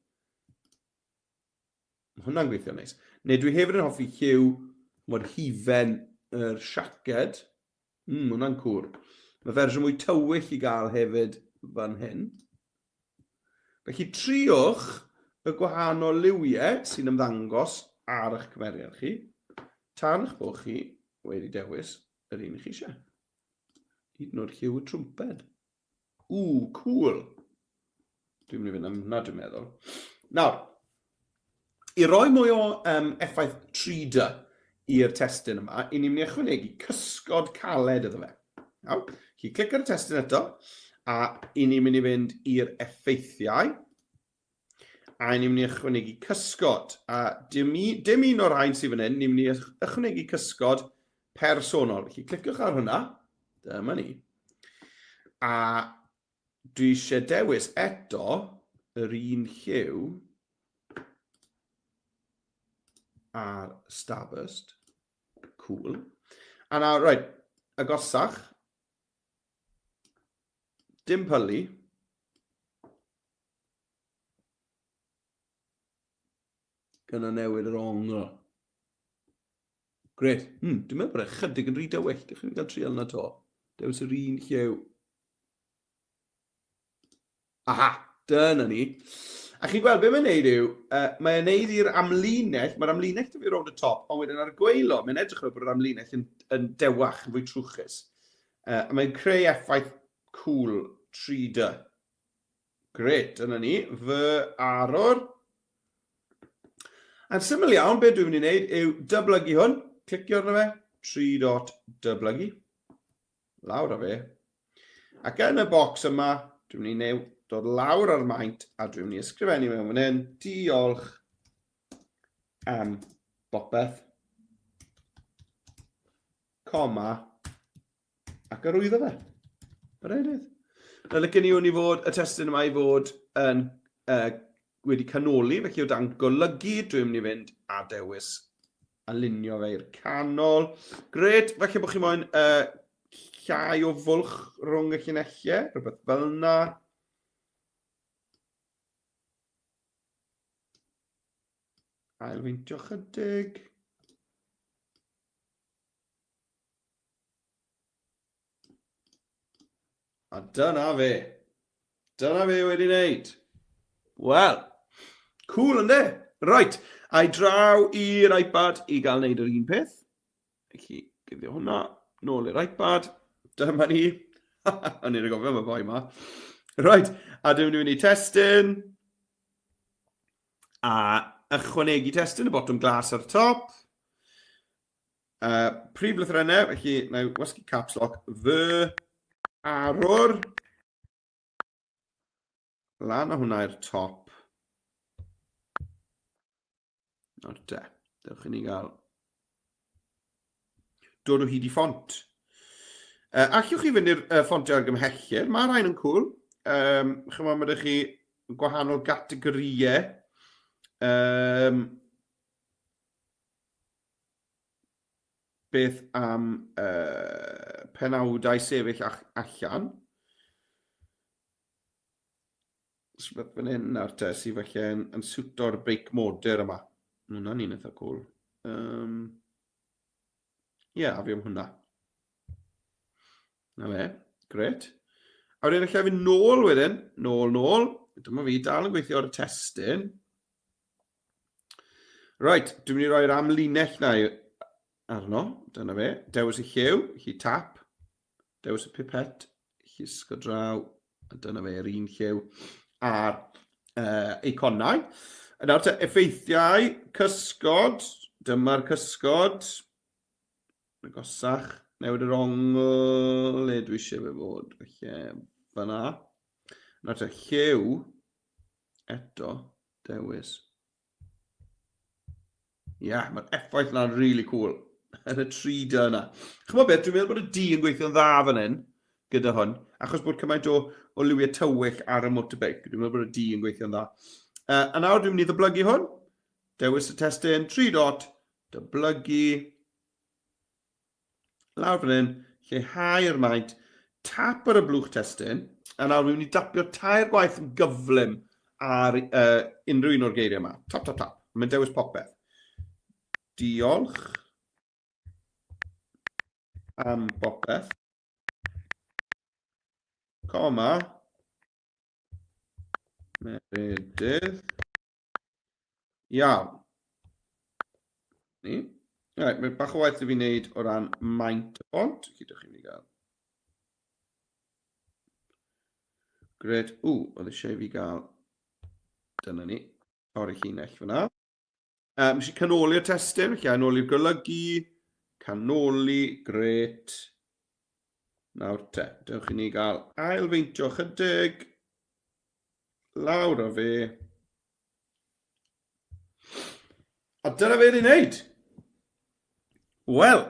Mae hwnna'n gweithio'n neis. Neu dwi hefyd yn hoffi lliw mod hufen yr siaced. Mm, hwnna'n cŵl. Mae fersiwn mwy tywyll i gael hefyd fan hyn. Felly triwch y gwahanol liwiau sy'n ymddangos ar eich cymeriad chi, tan eich bod chi wedi dewis yr un chi eisiau. Hyd yn oed lliw y trwmped. Ww, cool! Dwi'n mynd i fynd am hwnna, dwi'n meddwl. Nawr, i roi mwy o um, effaith 3D i'r testun yma, i ni'n mynd i ychwanegu cysgod caled iddo fe. Iawn? Chi clic ar y testun eto, a i ni'n mynd i fynd i'r effeithiau, a i ni'n mynd i ychwanegu cysgod. A dim, dim un o'r rhain sydd fan hyn, ni'n mynd i ychwanegu cysgod personol. Felly cliciwch ar hwnna, dyma ni. A dwi eisiau dewis eto yr un lliw a'r Starburst. Cool. A nawr, right, agosach. Dim pylu. Gyna newid yr ongl. Gret. Hmm, dwi'n meddwl bod e chydig yn rhy dywyll. Dych chi'n cael trial na to. Dewis yr un lliw. Aha, dyna ni. A chi'n gweld, be mae'n neud yw, uh, mae'n neud i'r amlinell, mae'r amlinell dy fi rownd y top, ond wedyn ar y gweilo, mae'n edrych fel bod yr amlinell yn, yn dewach, yn fwy trwchus. Uh, a mae'n creu effaith cool 3D. Gret, dyna ni, fy arwr. A'n syml iawn, beth dwi'n mynd i wneud yw dyblygu hwn, clicio arno fe, 3 dot dyblygu, lawr â fe. Ac yn y bocs yma, dwi'n mynd i wneud dod lawr ar maint a dwi'n mynd i ysgrifennu mewn fan hyn, diolch am bopeth, coma, ac arwyddo fe. Meredydd. Na licen i hwn i fod, y testun yma i fod yn uh, wedi canoli, felly o dan golygu, dwi'n mynd i fynd a dewis alinio fe i'r canol. Gret, falle bod chi moyn uh, llai o fwlch rhwng y llinellau, rhywbeth fel yna. Ailfeintio chydig. A dyna fe. Dyna fe wedi wneud. Wel, cool ynddo? Right, a i draw i'r iPad i gael wneud yr un peth. Felly, gyddio hwnna, nôl i'r iPad. Dyma ni. O'n i'n gofio am y boi yma. Right, a dwi'n mynd i testun. A ychwanegu testun, y botwm glas ar y top. Prif lythrennau, felly na i wasgu caps lock, fy arwr. Lan o hwnna i'r top. Nawr te, dewch i ni gael dod o hyd i ffont. Allwch chi fynd i'r ffontiau argymhellir? Mae rhain yn cool. Um, chymod, mae ydych chi gwahanol gategorïau. Um, Beth am uh, penawdau sefyll allan? Rhywbeth fan hyn nawr te, sydd falle yn, yn siwto'r beic modur yma. Mae hwnna'n un eitha cool. Um, Ie, yeah, a fi am hwnna. Na fe, gret. A wedyn allai fynd nôl wedyn, nôl, nôl. Dyma fi dal yn gweithio ar y testun. Right, dwi'n mynd i roi'r amlinell na arno. Dyna fe. Dewis y lliw, chi tap. Dewis y pipet, llusgo draw. A dyna fe, yr un lliw a'r uh, eiconau. Nawr te, effeithiau, cysgod. Dyma'r cysgod. Agosach. Newid yr ongl le dwi eisiau fe fod. Felly, fyna. Nawr te, lliw. Eto, dewis. Ie, yeah, mae'r effaith yna'n really cool. Yn y 3D yna. Chymod beth, dwi'n meddwl bod y D yn gweithio'n dda fan hyn, gyda hwn, achos bod cymaint o, o liwiau tywyll ar y motorbike. Dwi'n meddwl bod y D yn gweithio'n dda. A nawr dwi'n mynd i ddyblygu hwn. Dewis y testun, 3 dot, dyblygu. Lawr fan hyn, lleihau'r maint, tap ar y blwch testun, a nawr fi'n mynd i dapio tair gwaith yn gyflym ar uh, unrhyw un o'r geiriau yma. Tap, tap, tap. Mae'n dewis popeth. Diolch am bopeth. Coma. Meredydd. Iawn. Ni. Right, mae bach o waith i fi wneud o ran maint y ffont. Felly, dych chi'n mynd i gael. Gret. Ww, oedd eisiau i fi gael... Dyna ni. Torri llinell fyna. Um, eisiau canoli'r testun, felly a nôl i'r golygu, canoli, gret. Nawr te, dewch i ni gael ailfeintio chydig. Lawr o fe. A dyna fe wedi wneud. Wel,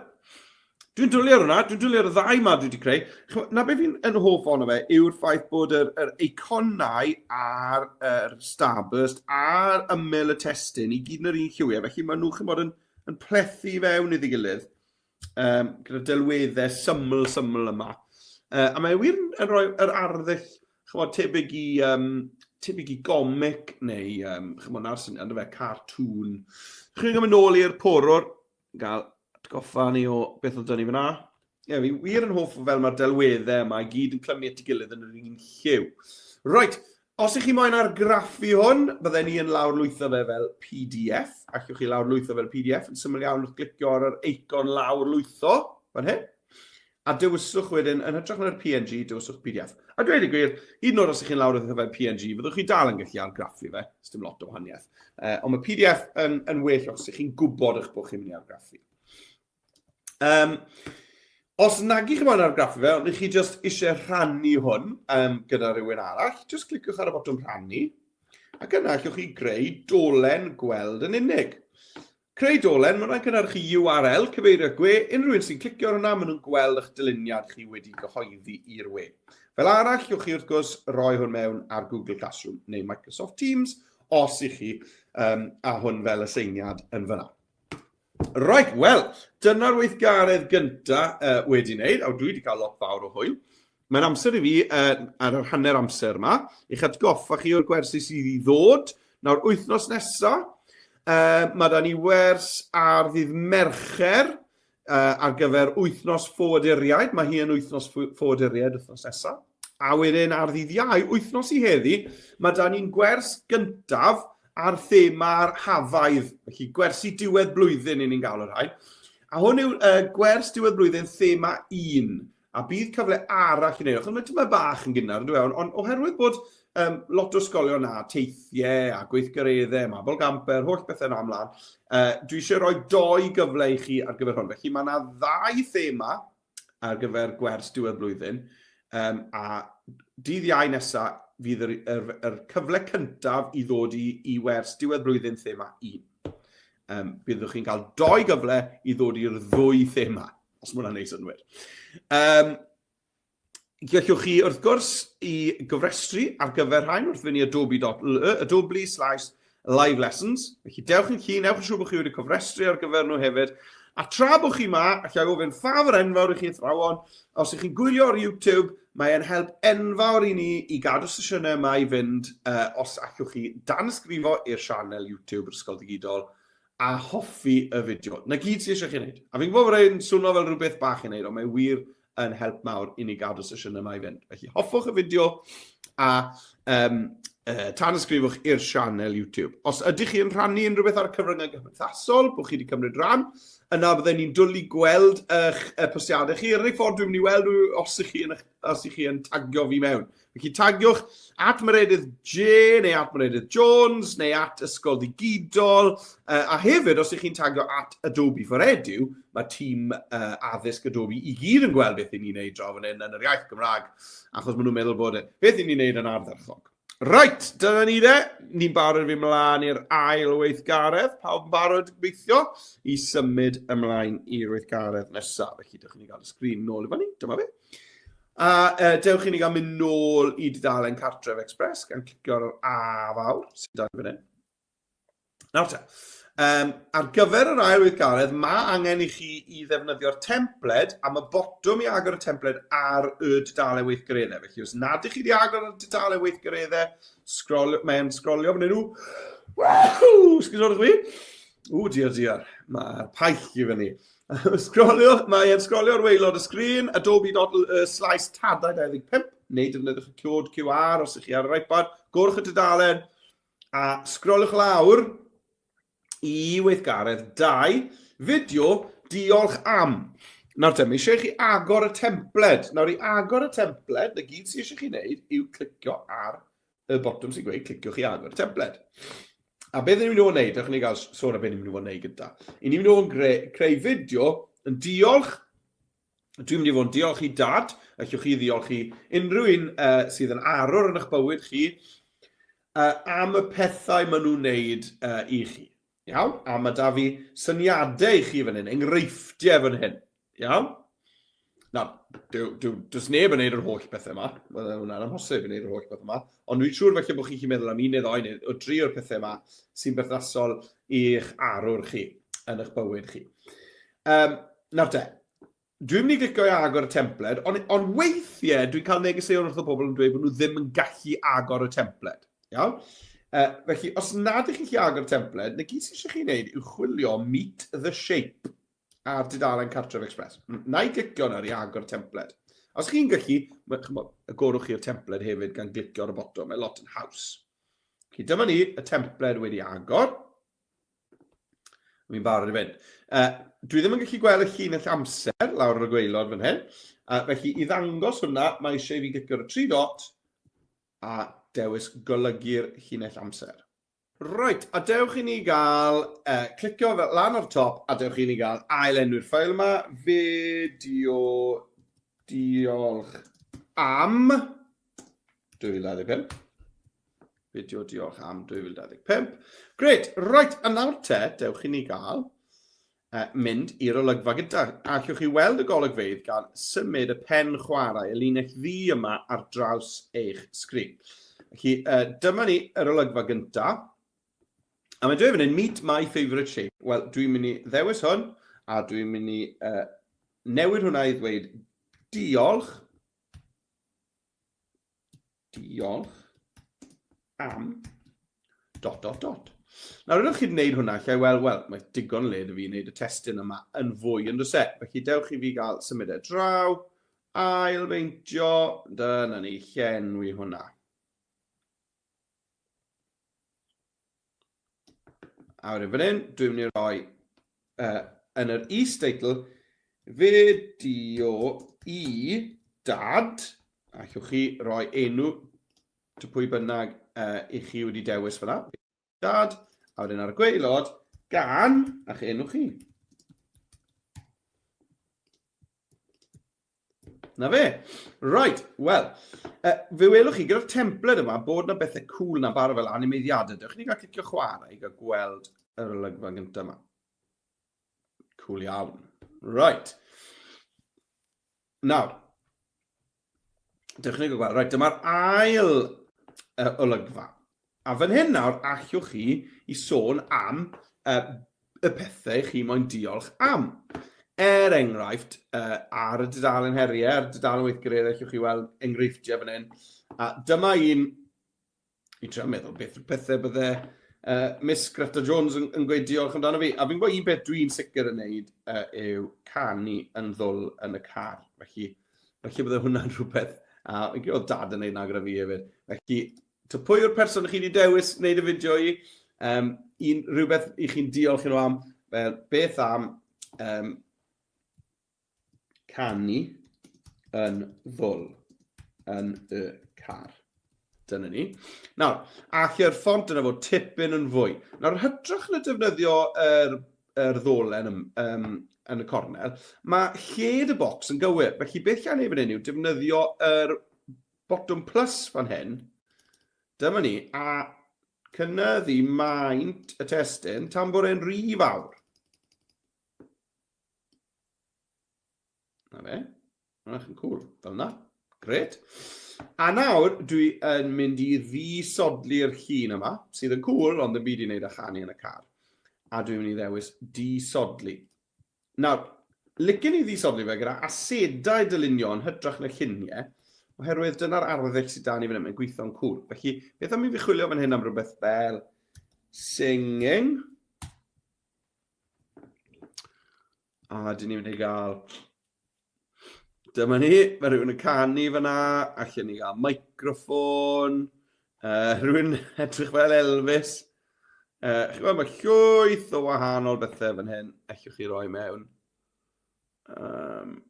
dwi'n dwlu ar hwnna, dwi'n dwlu ar y ddau ma dwi wedi creu. Na beth fi'n yn hoff ono fe yw'r ffaith bod yr, yr eiconau a'r er starburst a'r ymyl y testun i gyd yn yr un lliwiau, felly maen nhw chymod yn, yn plethu fewn iddi gilydd um, gyda delweddau syml syml yma. Uh, a mae wir yn, yn rhoi yr arddull chymod, tebyg i, um, tebyg i gomic neu, um, chymod, na'r syniad, fe, cartoon. Chi'n mynd nôl i'r porwr, gael atgoffa ni o beth oedd dyn ni fyna. Ie, yeah, fi wir yn hoff o fel mae'r delweddau yma i gyd yn clymu at ei gilydd yn yr un lliw. Right, os ych chi moyn argraffu hwn, bydden ni yn lawrlwytho fe fel PDF. Allwch chi lawrlwytho fel PDF yn syml iawn wrth glicio ar yr eicon lawrlwytho fan hyn. A dewiswch wedyn, yn hytrach na'r PNG, dewiswch PDF. A dweud y gwir, hyd yn oed os ych chi'n lawr wrth fel PNG, fyddwch chi dal yn gallu argraffu fe, dim lot o wahaniaeth. Ond mae PDF yn well os ych chi'n gwybod eich bod chi'n mynd i argraffu. Os nag ych chi moyn argraffu fe, ond ych chi jyst eisiau rhannu hwn gyda rhywun arall, jyst cliciwch ar y botwm rhannu, ac yna allwch chi greu dolen gweld yn unig. Creu dolen, mae hwnna'n cynhyrchu URL, cyfeiriad gwe, unrhyw un sy'n clicio ar hwnna, maen nhw'n gweld eich dyluniad chi wedi gyhoeddi i'r we. Fel arall, allwch chi wrth gwrs roi hwn mewn ar Google Classroom neu Microsoft Teams, os i chi, a hwn fel aseiniad yn fyna. Right, wel, dyna'r weithgaredd gynta wedi wneud, a dwi wedi cael lot fawr o hwyl. Mae'n amser i fi, ar yr hanner amser yma, i'ch atgoffa chi o'r gwersi sydd i ddod. Nawr, wythnos nesa, mae da ni wers ar ddydd Mercher ar gyfer wythnos ffoaduriaid. Mae hi yn wythnos ffoaduriaid wythnos nesa. A wedyn ar ddydd Iau, wythnos i heddi, mae da ni'n gwers gyntaf ar thema'r hafaidd. Felly, gwersi diwedd blwyddyn i ni'n gael o'r rhain. A hwn yw gwers diwedd blwyddyn thema 1. A bydd cyfle arall i wneud, achos mae tymed bach yn gynnar, yndyw e, ond, ond oherwydd bod lot o ysgolion a teithiau a gweithgareddau, mabolgamper, holl bethau yna ymlaen, dwi eisiau rhoi doi gyfle i chi ar gyfer hwn. Felly mae yna ddau thema ar gyfer gwers diwedd blwyddyn, a dydd Iau nesaf fydd yr cyfle cyntaf i ddod i wers diwedd blwyddyn thema 1. Byddwch chi'n cael doi gyfle i ddod i'r ddwy thema, os mae hwnna'n neud synnwyr. Gallwch chi, wrth gwrs, i gofrestru ar gyfer rhain wrth fynd i adobe.ly, adobe slash live lessons. Felly dewch yn chi, newch yn siŵr bod chi wedi cofrestru ar gyfer nhw hefyd. A tra bod chi ma, allai ofyn ffafr enfawr i chi athrawon, os ych chi'n gwylio ar YouTube, mae'n help enfawr i ni i gadw sesiynau yma i fynd, os allwch chi danysgrifo i'r sianel YouTube yr Ysgol Ddigidol, a hoffi y fideo. Na gyd sydd eisiau chi wneud. A fi'n gwybod bod e'n swnio fel rhywbeth bach i wneud, ond mae wir yn help mawr i ni gadw sesiynau yma i fynd. Felly hoffwch y fideo a tanysgrifwch i'r sianel YouTube. Os ydych chi yn rhannu unrhyw beth ar y cyfryngau cymdeithasol, bod chi wedi cymryd rhan, yna bydden ni'n dwlu gweld eich postiadau chi. Yr unig ffordd dwi'n mynd i weld nhw os ych chi yn, os ych chi yn tagio fi mewn. Felly tagiwch at Meredydd J neu at Meredydd Jones neu at Ysgol Ddigidol. A hefyd, os ych chi'n tagio at Adobe for Edu, mae tîm addysg Adobe i gyd yn gweld beth i ni'n neud draw fan hyn yn yr iaith Gymraeg, achos maen nhw'n meddwl bod beth i ni'n neud yn ardderchog. Reit, dyna ni de. Ni'n barod i fynd mlaen i'r ail weithgaredd. Pawb yn barod gobeithio i symud ymlaen i'r weithgaredd nesaf. Felly, dewch i ni gael y sgrin nôl i fyny. Dyma fe. A dewch i ni gael mynd nôl i dudalen Cartref Express gan clicio ar yr A fawr sydd dan fan hyn. Nawr te, ar gyfer yr ail weithgaredd, mae angen i chi i ddefnyddio'r templed a mae botwm i agor y templed ar y dudalen weithgareddau. Felly os nad ych chi wedi agor y dudalen weithgareddau, scroll, mae'n sgrolio fan hyn. Ww, sgwrs fi. Ww, diar, diar. Mae'r paill i fyny. Sgrolio, mae e'n sgrolio ar waelod y sgrin, adobe.slice tadau 25, neu defnyddiwch y cod QR os ych chi ar yr iPad, gorwch y dudalen, a sgroliwch lawr i weithgaredd 2, fideo diolch am. Nawr te, mae eisiau i chi agor y templed. Nawr i agor y templed, na gyd sydd eisiau chi wneud yw clicio ar y botwm sy'n gweud cliciwch i agor y templed. A beth ni'n mynd i fod yn neud, dewch i ni gael sôn am beth ni'n mynd i fod yn neud gyda. I ni'n mynd i fod yn greu, creu fideo yn diolch, dwi'n mynd i fod yn diolch i dad, allwch chi ddiolch i unrhyw un sydd yn arwr yn eich bywyd chi, am y pethau maen nhw'n neud i chi. Iawn? A mae da fi syniadau i chi fan hyn, enghreifftiau fan hyn. Iawn? Na, dyw, dyw, does neb yn neud yr holl bethau yma. Mae hwnna'n amhosib i wneud yr holl bethau yma. Ond dwi'n siŵr felly bod chi'n gallu meddwl am un neu ddau neu o dri o'r pethau yma sy'n berthnasol i'ch arwr chi yn eich bywyd chi. Nawr te, dwi'n mynd i glicio i agor y templed, ond on weithiau dwi'n cael negeseuon wrth y bobl yn dweud bod nhw ddim yn gallu agor y templed. Iawn? Felly, os nad ych chi'n gallu agor y templed, na gyd sydd eisiau chi wneud yw chwilio Meet the Shape ar dudalen Cartref Express. Na i glicio nawr i agor templed. Os chi'n gallu, chymod, agorwch chi'r templed hefyd gan glicio ar y botwm, mae lot yn haws. Felly dyma ni, y templed wedi agor. Fi'n barod i fynd. Dwi ddim yn gallu gweld y llinell amser lawr ar y gwaelod fan hyn. Felly i ddangos hwnna, mae eisiau i fi glicio ar y tri dot a dewis golygu'r llinell amser. Reit, a dewch i ni gael uh, clicio fel lan ar top a dewch i ni gael ail enwi'r ffael yma, fideo diolch am 2025. Fideo diolch am 2025. Gret, reit, a nawr te, dewch i ni gael uh, mynd i'r olygfa gyntaf. A allwch chi weld y golygfeydd gan symud y pen chwarae, y linell ddu yma ar draws eich sgrin. Felly, uh, dyma ni yr olygfa gyntaf. A mae'n dweud fan hyn, meet my favourite shape. Wel, dwi'n mynd i ddewis hwn, a dwi'n mynd i uh, newid hwnna i ddweud diolch Diolch am dot dot dot. Nawr, ydych chi'n gwneud hwnna, lle wel, wel, mae digon le dy fi wneud y testun yma yn fwy yn does e. Felly dewch i fi gael symud e draw, ailbeintio, dyna ni, llenwi hwnna. A wedyn fan hyn, dwi'n mynd i roi uh, yn yr is-deitl, fideo i dad, a allwch chi roi enw ty pwy bynnag uh, i chi wedi dewis fyna, dad, a wedyn ar y gwaelod, gan, a'ch enw chi. Na fe. Right, wel, uh, fe welwch chi gyda'r templed yma bod na bethau cool na barod fel animeiddiadau. Dewch ni gael clicio chwarae i gael gweld yr olygfa gyntaf yma. Cool iawn. Right. Nawr, dewch ni gael gweld. Right, dyma'r ail uh, olygfa. A fan hyn nawr, allwch chi i sôn am uh, y pethau chi moyn diolch am. Er enghraifft, uh, ar y dudalen heriau, ar y dudalen weithgareddau, allwch chi weld enghreifftiau fan hyn. A dyma un, i trio meddwl beth yw'r pethau bydde uh, Miss Greta Jones yn, yn gweud diolch amdano fi. A fi'n gwybod un peth dwi'n sicr yn neud uh, yw canu yn ddwl yn y car. Felly, felly bydde hwnna'n rhywbeth, a fi'n credu oedd dad yn neud na gyda fi hefyd. Felly, So pwy yw'r person chi wedi dewis wneud y fideo i? Um, un, rhywbeth i chi'n diolch i nhw am, fel beth am um, canu yn ddwl yn y car. Dyna ni. Nawr, allai'r ffont yna fod tipyn yn fwy. Nawr, hytrach na defnyddio yr, yr ddolen ym, um, yn y cornel, mae lled y bocs yn gywir. Felly beth lla'n ei fan hyn yw defnyddio yr botwm plus fan hyn, dyma ni, a cynyddu maint y testun tan bod e'n rhy fawr. Na fe. Mae'n yn cool, fel yna. Gret. A nawr dwi yn mynd i ddisodli'r llun yma, sydd yn cool, ond ddim byd i wneud â chanu yn y car. A dwi'n mynd i ddewis disodli. Nawr, licen i ddisodli fe gyda asedau dylunio yn hytrach na lluniau, oherwydd dyna'r arddull sydd 'da ni fan hyn, mae'n gweithio'n cŵl. Felly, beth am i fi chwilio fan hyn am rhywbeth fel singing? A dyn ni'n mynd i gael... Dyma ni, mae rhywun yn canu fyna, allan ni gael microffon, uh, rhywun edrych fel Elvis. Uh, chi'n gweld, mae llwyth o wahanol bethau fan hyn, allwch chi roi mewn. Um,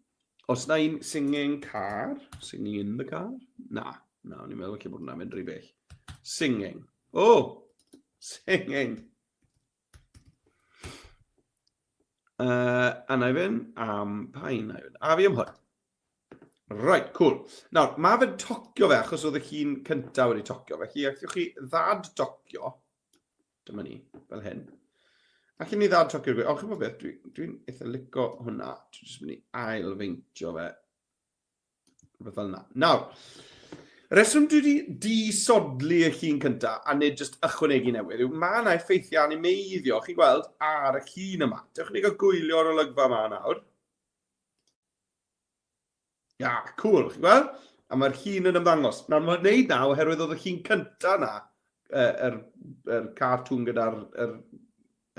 os na un singing car, singing in the car? Na, na, o'n i'n meddwl lle bod hwnna'n mynd rhy bell. Singing. Oh, singing. Uh, a na i fynd am pa un na i fynd? A fi am hwn. Right, cool. Nawr, mae fe'n tocio fe achos oedd y llun cyntaf wedi tocio. Felly, allwch chi ddad docio. Dyma ni, fel hyn. Allwn ni ddad tocio'r gwe. O, chi'n bod beth, dwi'n dwi, dwi eitha lico hwnna. Dwi'n jyst mynd i ail-feintio fe. Rhywbeth fel yna. Nawr, reswm dwi wedi disodli y llun cyntaf a nid jyst ychwanegu newydd yw mae yna effeithiau animeiddio, chi'n gweld, ar y llun yma. Dewch i ni gael gwylio'r olygfa yma nawr. Ia, cool, chi'n gweld? A mae'r llun yn ymddangos. Nawr, mae'n gwneud na oherwydd oedd y llun cyntaf na, yr, yr cartŵn gyda'r yr,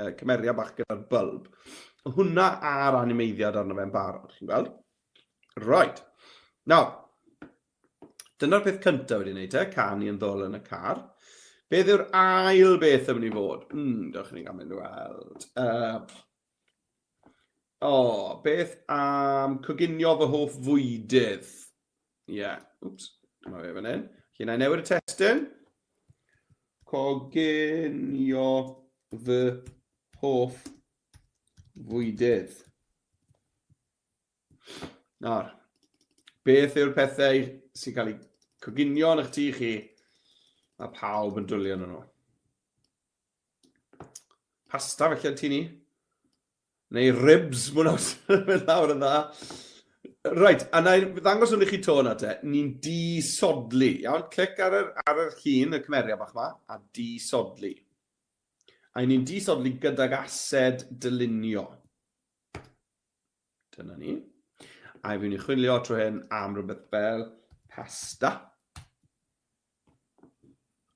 uh, cymeriad bach gyda'r bylb. Hwna a'r animeiddiad arno fe'n barod, chi'n gweld? Right. Nawr, dyna'r peth cyntaf wedi wneud te, canu yn ddol yn y car. Beth yw'r ail beth yn mynd i fod? Dewch i ni gael mynd i weld. O, beth am coginio fy hoff fwydydd? Ie, yeah. Wps, dyma fe fan hyn. Felly, na i newid y testun. Coginio fy hoff fwydydd. Nawr, beth yw'r pethau sy'n cael eu coginio yn eich tŷ chi? Mae pawb yn dwlu arnyn nhw. Pasta felly yn tŷ ni. Neu ribs, mwyn os mynd lawr yn dda. Reit, a na i ddangos hwn i chi to yna te. Ni'n disodli, iawn? Clic ar yr, ar yr llun, y cymeriad bach yma, a disodli. A ni'n disodli gydag ased dylunio. Dyna ni. A fi'n i chwilio trwy hyn am rhywbeth fel pasta.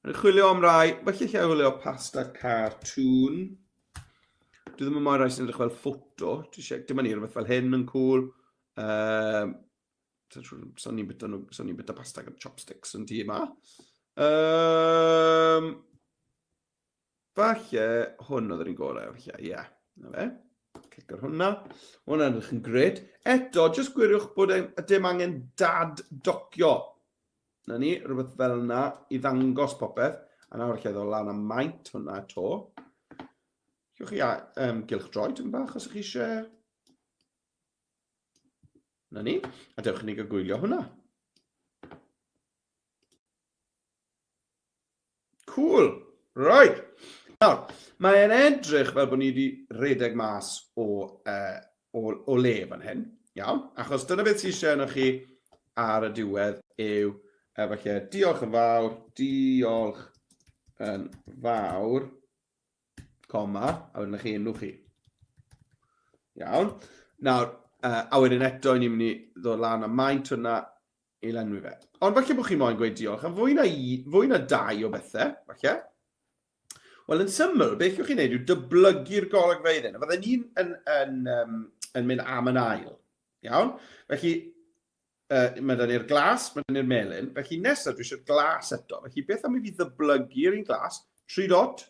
Yn chwilio am rai, felly lle chwilio pasta cartoon. Dwi ddim yn moyn rai sy'n edrych fel ffoto. Dwi eisiau, dim ond i rhywbeth fel hyn yn cool. Um, so ni'n byta, so ni'n byta pasta gyda chopsticks yn tŷ yma. Um, falle hwn oedd yr un gorau, falle, ie. Yeah. Na fe. Clic ar hwnna. Hwnna'n edrych yn gred. Eto, jyst gwiriwch bod e, dim angen dad-docio. Na ni, rhywbeth fel yna i ddangos popeth. A nawr allai ddod lan am maint hwnna to. Llwch chi gylch droi tipyn bach os ych chi eisiau. Na ni. A dewch i ni gael gwylio hwnna. Cool. Right. Nawr, mae'n edrych fel bod ni wedi rhedeg mas o, uh, o, o le fan hyn. Iawn? Achos dyna beth sydd eisiau yno chi ar y diwedd yw, uh, falle, diolch yn fawr, diolch yn fawr, coma, a wedyn chi enw chi. Iawn. Nawr, uh, a wedyn eto, ni'n mynd i ddod lan a maint hwnna i lenwi fe. Ond falle bod chi moyn gweud diolch am fwy na, fwy na dau o bethau, falle. Wel, yn syml, beth yw'ch chi'n neud yw dyblygu'r golygfeydd hyn. A fydden ni'n yn, yn, um, yn mynd am yn ail. Iawn? Felly, uh, mae da ni'r glas, mae da ni'r melyn. Felly nesaf dwi eisiau'r glas eto. Felly beth am i fi ddyblygu'r un glas? Tri dot,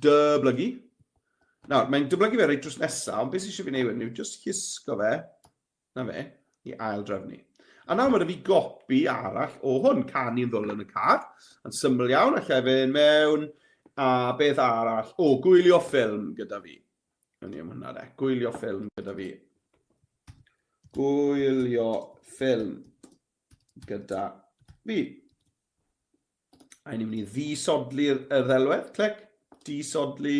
dyblygu. Nawr, mae'n dyblygu fe reit drws nesaf, ond beth sydd eisiau fi wneud wedyn yw just llusgo fe Na fe, i ail drefnu. A nawr mae 'da fi gopi arall o hwn, canu'n ddwl yn y car. Yn syml iawn, allai fynd mewn, a beth arall? O, gwylio ffilm gyda fi. O'n i am hwnna de. Gwylio ffilm gyda fi. Gwylio ffilm gyda fi. A ni'n mynd i ddisodli'r y ddelwedd, clic, disodli.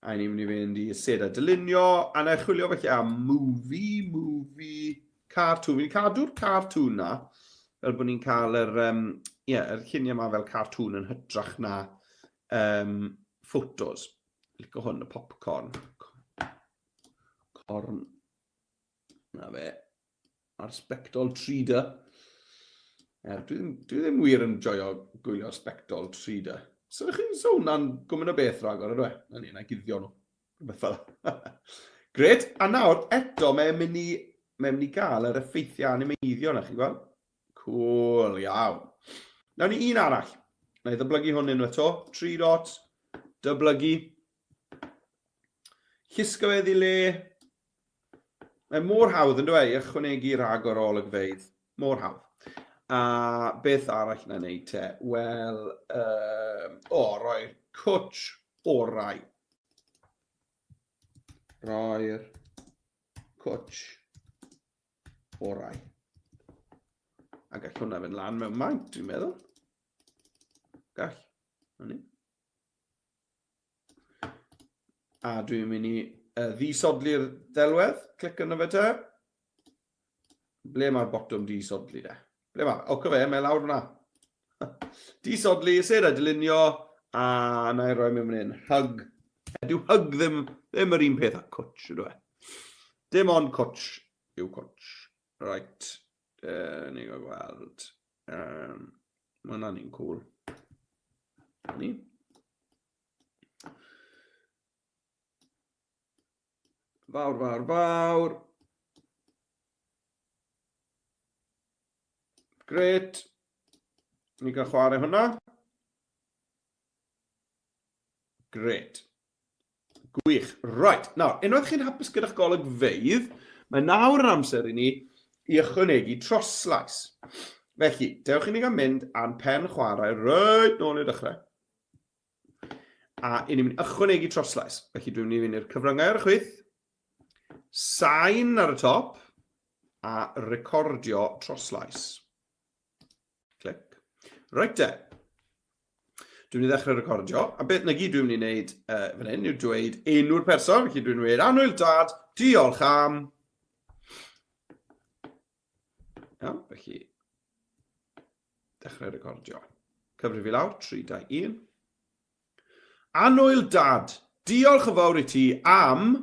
A ni'n mynd i fynd i sedau dylunio, a na i chwilio felly am movie, movie, cartoon. Fi'n cadw'r cartoon na, fel bod ni'n cael yr, um, yeah, yr lluniau yma fel cartoon yn hytrach na um, photos. Lico hwn, y popcorn. Corn. Na fe. A'r sbectol 3D. Er, dwi, ddim, dwi ddim wir yn joio gwylio sbectol 3D. So ydych chi'n sôn am gwmyn o beth rhagor, ydw e? Na ni, na guddio nhw. Rhywbeth fel. Gret, a nawr eto mae'n mynd i, mae'n mynd i gael yr effeithiau animeiddio na, chi'n gweld? Cool, iawn. Nawn ni un arall. Na i ddyblygu hwn unwaith to. 3 dot, dyblygu. Llusgo fe iddi le. Mae mor hawdd yn dweud, ychwanegu rhagor o olygfeydd. Mor hawdd. A beth arall na wneud te? Wel, um, o, roi'r cwtch orau. Roi'r cwtch orau. A gall hwnna fynd lan mewn maint, dwi'n meddwl. Gall. Na ni. A dwi'n mynd i uh, ddisodli'r ddelwedd. Clic arno fe te. Ble mae'r botwm disodli de? Ble mae? O, cyfe, mae lawr fyna. disodli, sef a dylunio, a na i roi mewn fan hyn. Hug. Dyw hug ddim, ddim yr un peth â cwtch, ydw e. Dim ond cwtch yw cwtch. Right. Uh, ni gael gweld. Um, mae hwnna'n un cool. Ni. Fawr, fawr, fawr. Gret. Ni gael chwarae hwnna. Gret. Gwych. Right, nawr, unwaith chi'n hapus gyda'ch golygfeydd, mae nawr yn amser i ni i ychwanegu troslais. Felly, dewch i ni gael mynd a'n pen chwarae reit nôl i'r dechrau. A i ni'n mynd ychwanegu troslais. Felly dwi'n mynd i fynd i'r cyfryngau ar y chwith, sain ar y top, a recordio troslais. Clic. Reit te. Dwi'n mynd i ddechrau recordio, a beth na gyd dwi'n mynd i wneud fan hyn yw dweud enw'r person, felly dwi'n dweud annwyl dad, diolch am... Iawn, felly dechrau recordio. Cyfrif i lawr, 3, 2, 1. Annwyl dad, diolch yn fawr i ti am...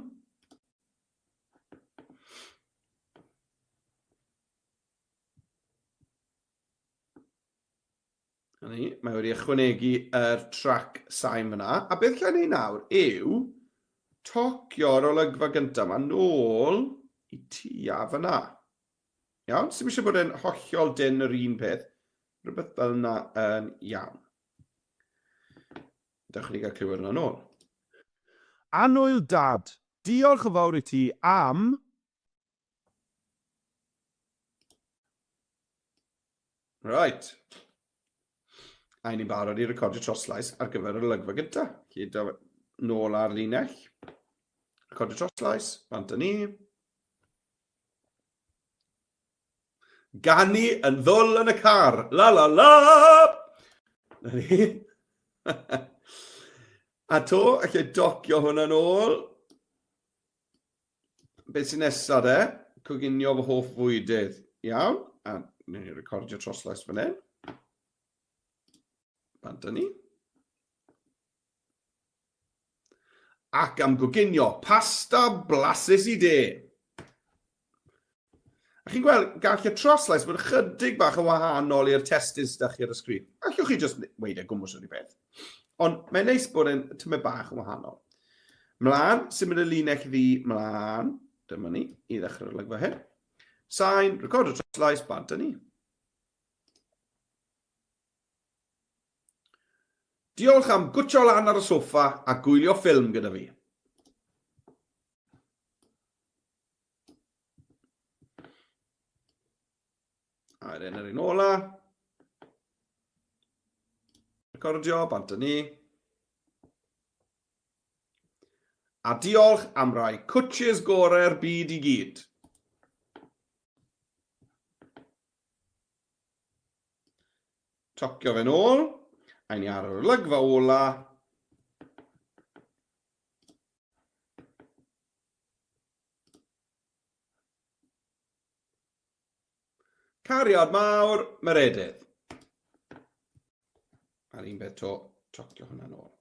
Na ni, mae wedi ychwanegu yr trac sain fyna. A beth lle ni nawr yw tocio'r olygfa gyntaf yma nôl i tua fyna. Iawn? Sy'n eisiau bod e'n hollol dyn yr un peth. Rhywbeth fel yna yn iawn. Dewch ni gael clywed yna nôl. Annwyl dad, diolch yn fawr i ti am Right. A ni'n barod i recordio troslais ar gyfer yr olygfa gyntaf. Felly, do, nôl ar linell. Recordio troslais, bant â ni. Ganu yn ddwl yn y car. La la la! Na ni. A to, allai docio hwnna nôl. Beth sy'n nesaf de? Coginio fy hoff fwydydd. Iawn. A ni'n ni recordio troslais fan hyn. Bant â ni. Ac am goginio pasta blasus i de. A chi'n gweld, gall y troslais fod ychydig bach yn wahanol i'r testun sydd â chi ar y sgrin. Allwch chi jyst weud e gwmws o'r peth. Ond mae'n neis bod e'n tymed bach yn wahanol. Mlaen, symud y linell ddi mlaen. Dyma ni, i ddechrau'r olygfa hyn. Sain, record y troslais, bant â ni. Diolch am gwtio lan ar y soffa a gwylio ffilm gyda fi. A wedyn yr un ola. Recordio, bant â ni. A diolch am rai cwtches gorau'r byd i gyd. Tocio fe'n ôl. A ni ar yr olygfa ola. Cariad mawr, Meredydd. A'r un beth to, tocio hwnna nôl.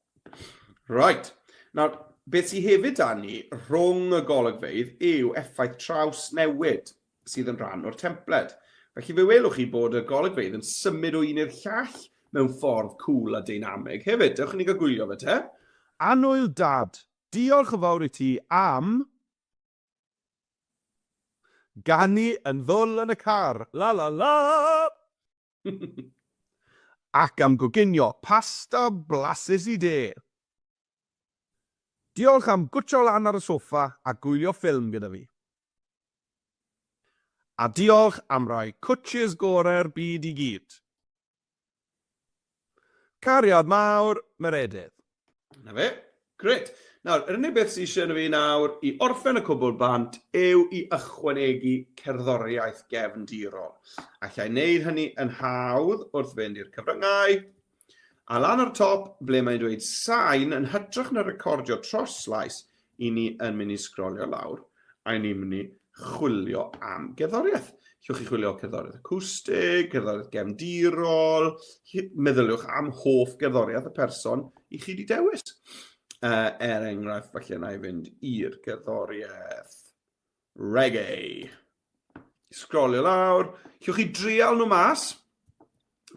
Right. Nawr, beth sydd hefyd da ni rhwng y golygfeydd yw effaith trawsnewid sydd yn rhan o'r templed. Felly fe welwch chi bod y golygfeydd yn symud o un i'r llall mewn ffordd cŵl a deinamig hefyd. Dewch i ni gael gwylio fe te. Annwyl dad, diolch yn fawr i ti am Ganu yn ddwl yn y car, la la la! Ac am goginio pasta blasus i de. Diolch am gwtio lan ar y soffa a gwylio ffilm gyda fi. A diolch am rai cwtshys gorau'r byd i gyd. Cariad mawr, Meredydd. Na fe. Grêt. Nawr, yr unig beth sydd eisiau yna fi nawr i orffen y cwbl bant yw i ychwanegu cerddoriaeth gefndirol. Alla i wneud hynny yn hawdd wrth fynd i'r cyfryngau. A lan ar top, ble mae'n dweud sain, yn hytrach na recordio troslais, i ni yn mynd i sgrolio lawr a i ni'n mynd i chwilio am gerddoriaeth. Llwch chi chwilio cerddoriaeth acwstig, cerddoriaeth gefndirol, meddyliwch am hoff gerddoriaeth y person i chi wedi dewis. Er enghraifft, falle na i fynd i'r gerddoriaeth reggae. Sgrolio lawr. Llwch chi drial nhw mas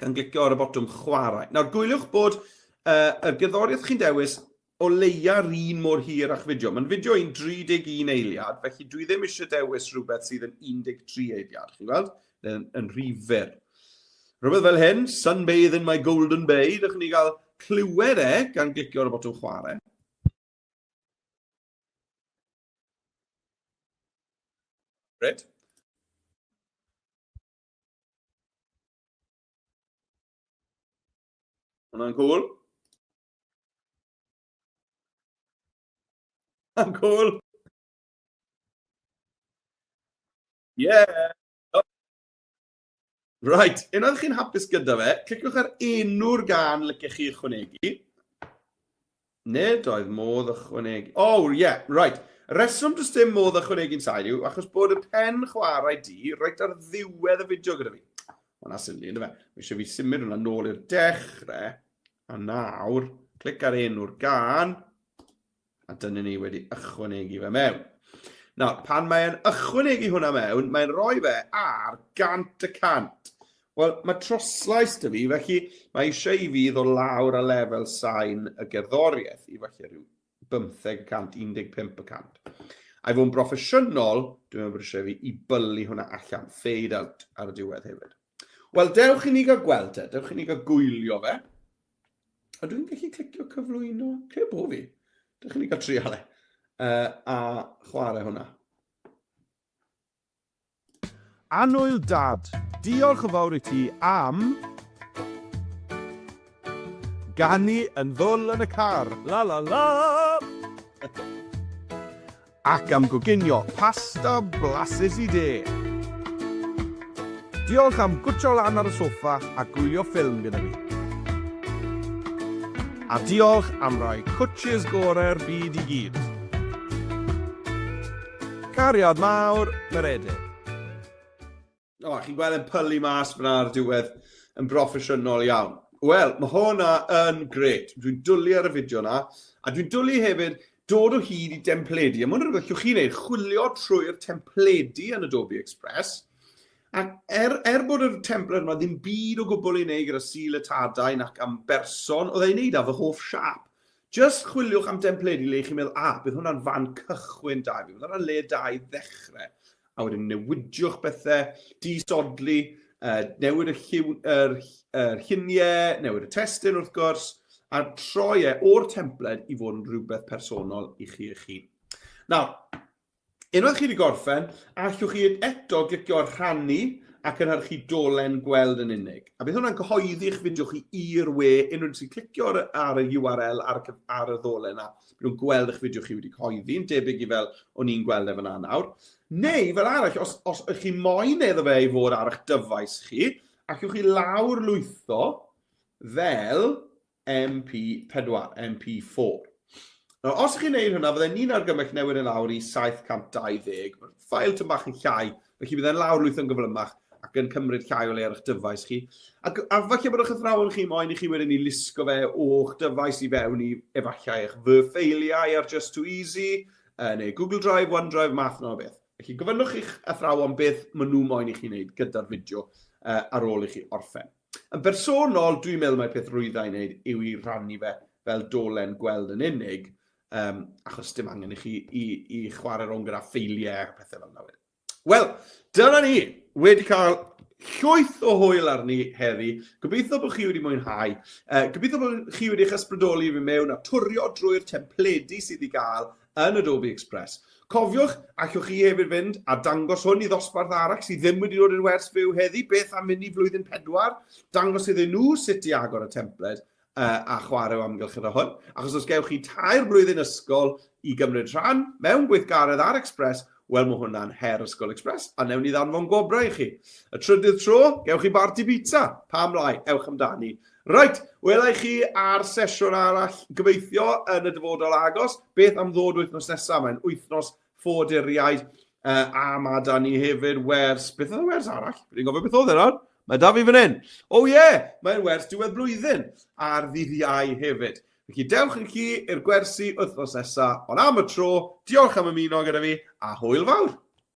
gan glicio ar y botwm chwarae. Nawr, gwyliwch bod y gerddoriaeth chi'n dewis o leia'r un mor hir â'ch fideo. Mae'n fideo i'n 31 eiliad, felly dwi ddim eisiau dewis rhywbeth sydd yn 13 eiliad, chi'n gweld? Yn, yn rhy fyr. Rhywbeth fel hyn, Sunbathe in my golden bay, dych ni gael clywed e gan glicio ar y botwm chwarae. Reit. Hwna'n cool. Hwna'n cool. Yeah. Right, unwaith chi'n hapus gyda fe, cliciwch ar enw'r gan lycech chi ychwanegu. Nid oedd modd ychwanegu... Oh, yeah, right. Y reswm does dim modd ychwanegu'n sain yw achos bod y pen chwarae di reit ar ddiwedd y fideo gyda fi. Hwna silly, ynddo fe? Mae eisiau fi symud hwnna nôl i'r dechrau. A nawr, clic ar enw'r gan, A dyna ni wedi ychwanegu fe mewn. Nawr, pan mae'n ychwanegu hwnna mewn, mae'n rhoi fe ar 100%. Wel, mae troslais dy fi, felly mae eisiau i fi ddod lawr a lefel sain y gerddoriaeth i falle rhyw 15%, 15%. A i fod yn broffesiynol, dwi'n meddwl bod eisiau fi i bylu hwnna allan, fade out ar y diwedd hefyd. Wel, dewch i ni gael gweld e, dewch i ni gael gwylio fe. A dwi'n gallu clicio cyflwyno? Credu bo fi. Dewch i ni gael trial e. A chwarae hwnna. Annwyl Dad, diolch yn fawr i ti am ganu yn ddwl yn y car. La la la! Ac am goginio pasta blasus i de. Diolch am gwtio lan ar y soffa a gwylio ffilm gyda fi. A diolch am rai cwtshys gore'r byd i gyd. Cariad mawr, Meredydd. O, chi'n gweld e'n pylu mas fyna ar y diwedd yn broffesiynol iawn. Wel, mae hwnna yn gret. Dwi'n dwlu ar y fideo na. A dwi'n dwlu hefyd dod o hyd i dempledi. A mae hwnna'n rhywbeth llwch chi'n neud, chwilio trwy'r templedi yn Adobe Express. Ac er, er bod y templed yma ddim byd o gwbl ei wneud gyda sil y tadau nac am berson, oedd e'i wneud â fy hoff siap. Just chwiliwch am dempledi le chi'n meddwl, ah, bydd hwnna'n fan cychwyn da i fi, bydd hwnna'n le da i ddechrau. A wedyn newidiwch bethau, disodli, newid y, lliw, yr, yr lluniau, newid y testun wrth gwrs, a troi e o'r templed i fod yn rhywbeth personol i chi eich hun. Nawr, unwaith chi wedi gorffen, allwch chi eto glicio ar rhannu a cynhyrchu dolen gweld yn unig. A bydd hwnna'n cyhoeddi eich fideo chi i'r we, unrhyw un sy'n clicio ar, ar y URL, ar, y, ar y ddolen yna, Bydd nhw'n gweld eich fideo chi wedi cyhoeddi, yn debyg i fel o'n i'n gweld e fyna nawr. Neu, fel arall, os, os ych chi moyn iddo fe i fod ar eich dyfais chi, allwch chi lawr lwytho fel MP4, MP4. Nawr, os ych chi'n neud hwnna, fydden ni'n argymell newid yn lawr i 720. Mae'r ffael tyn bach yn llai, felly bydd e'n lawr lwytho'n gyflymach ac yn cymryd llai o le ar eich dyfais chi. Ac, a falle bod eich athrawon chi moyn i chi wedyn i lusgo fe o'ch dyfais i fewn i efallai eich fy ffeiliau ar Just Too Easy, neu Google Drive, OneDrive, math yna o beth. Felly gofynnwch i'ch athrawon beth maen nhw moyn i chi wneud gyda'r fideo ar ôl i chi orffen. Yn bersonol, dwi'n meddwl mai peth rwydda i wneud yw i rannu fe fel dolen gweld yn unig, um, achos dim angen i chi i, i chwarae rownd gyda ffeiliau a pethau fel yna wedyn. Wel, dyna ni! Wedi cael llwyth o hwyl arni heddi. Gobeithio bod chi wedi mwynhau. Gobeithio bod chi wedi eich ysbrydoli i fi mewn a twrio drwy'r templedi sydd i gael yn Adobe Express. Cofiwch, allwch chi hefyd fynd a dangos hwn i ddosbarth arall sydd ddim wedi dod i'r wers fyw heddi. Beth am mynd i flwyddyn pedwar? Dangos iddyn nhw sut i agor y templed a chwarae o amgylch gyda hwn. Achos os gewch chi tair blwyddyn ysgol i gymryd rhan mewn gweithgaredd ar Express, wel mae hwnna'n her Ysgol Express, a newn ni ddanfon gwobrau i chi. Y trydydd tro, gewch chi barti pizza. Pam lai, ewch amdani. Reit, wela i chi ar sesiwn arall, gobeithio, yn y dyfodol agos. Beth am ddod wythnos nesaf? Mae'n wythnos ffoaduriaid, a mae da ni hefyd wers, beth oedd y wers arall? Fi'n gofio beth oedd e nawr. Mae da fi fan hyn. Oh yeah, mae'n wers diwedd blwyddyn ar ddydd Iau hefyd. Felly dewch yn chi i'r gwersi wythnos nesaf, ond am y tro, diolch am ymuno gyda fi, a hwyl fawr!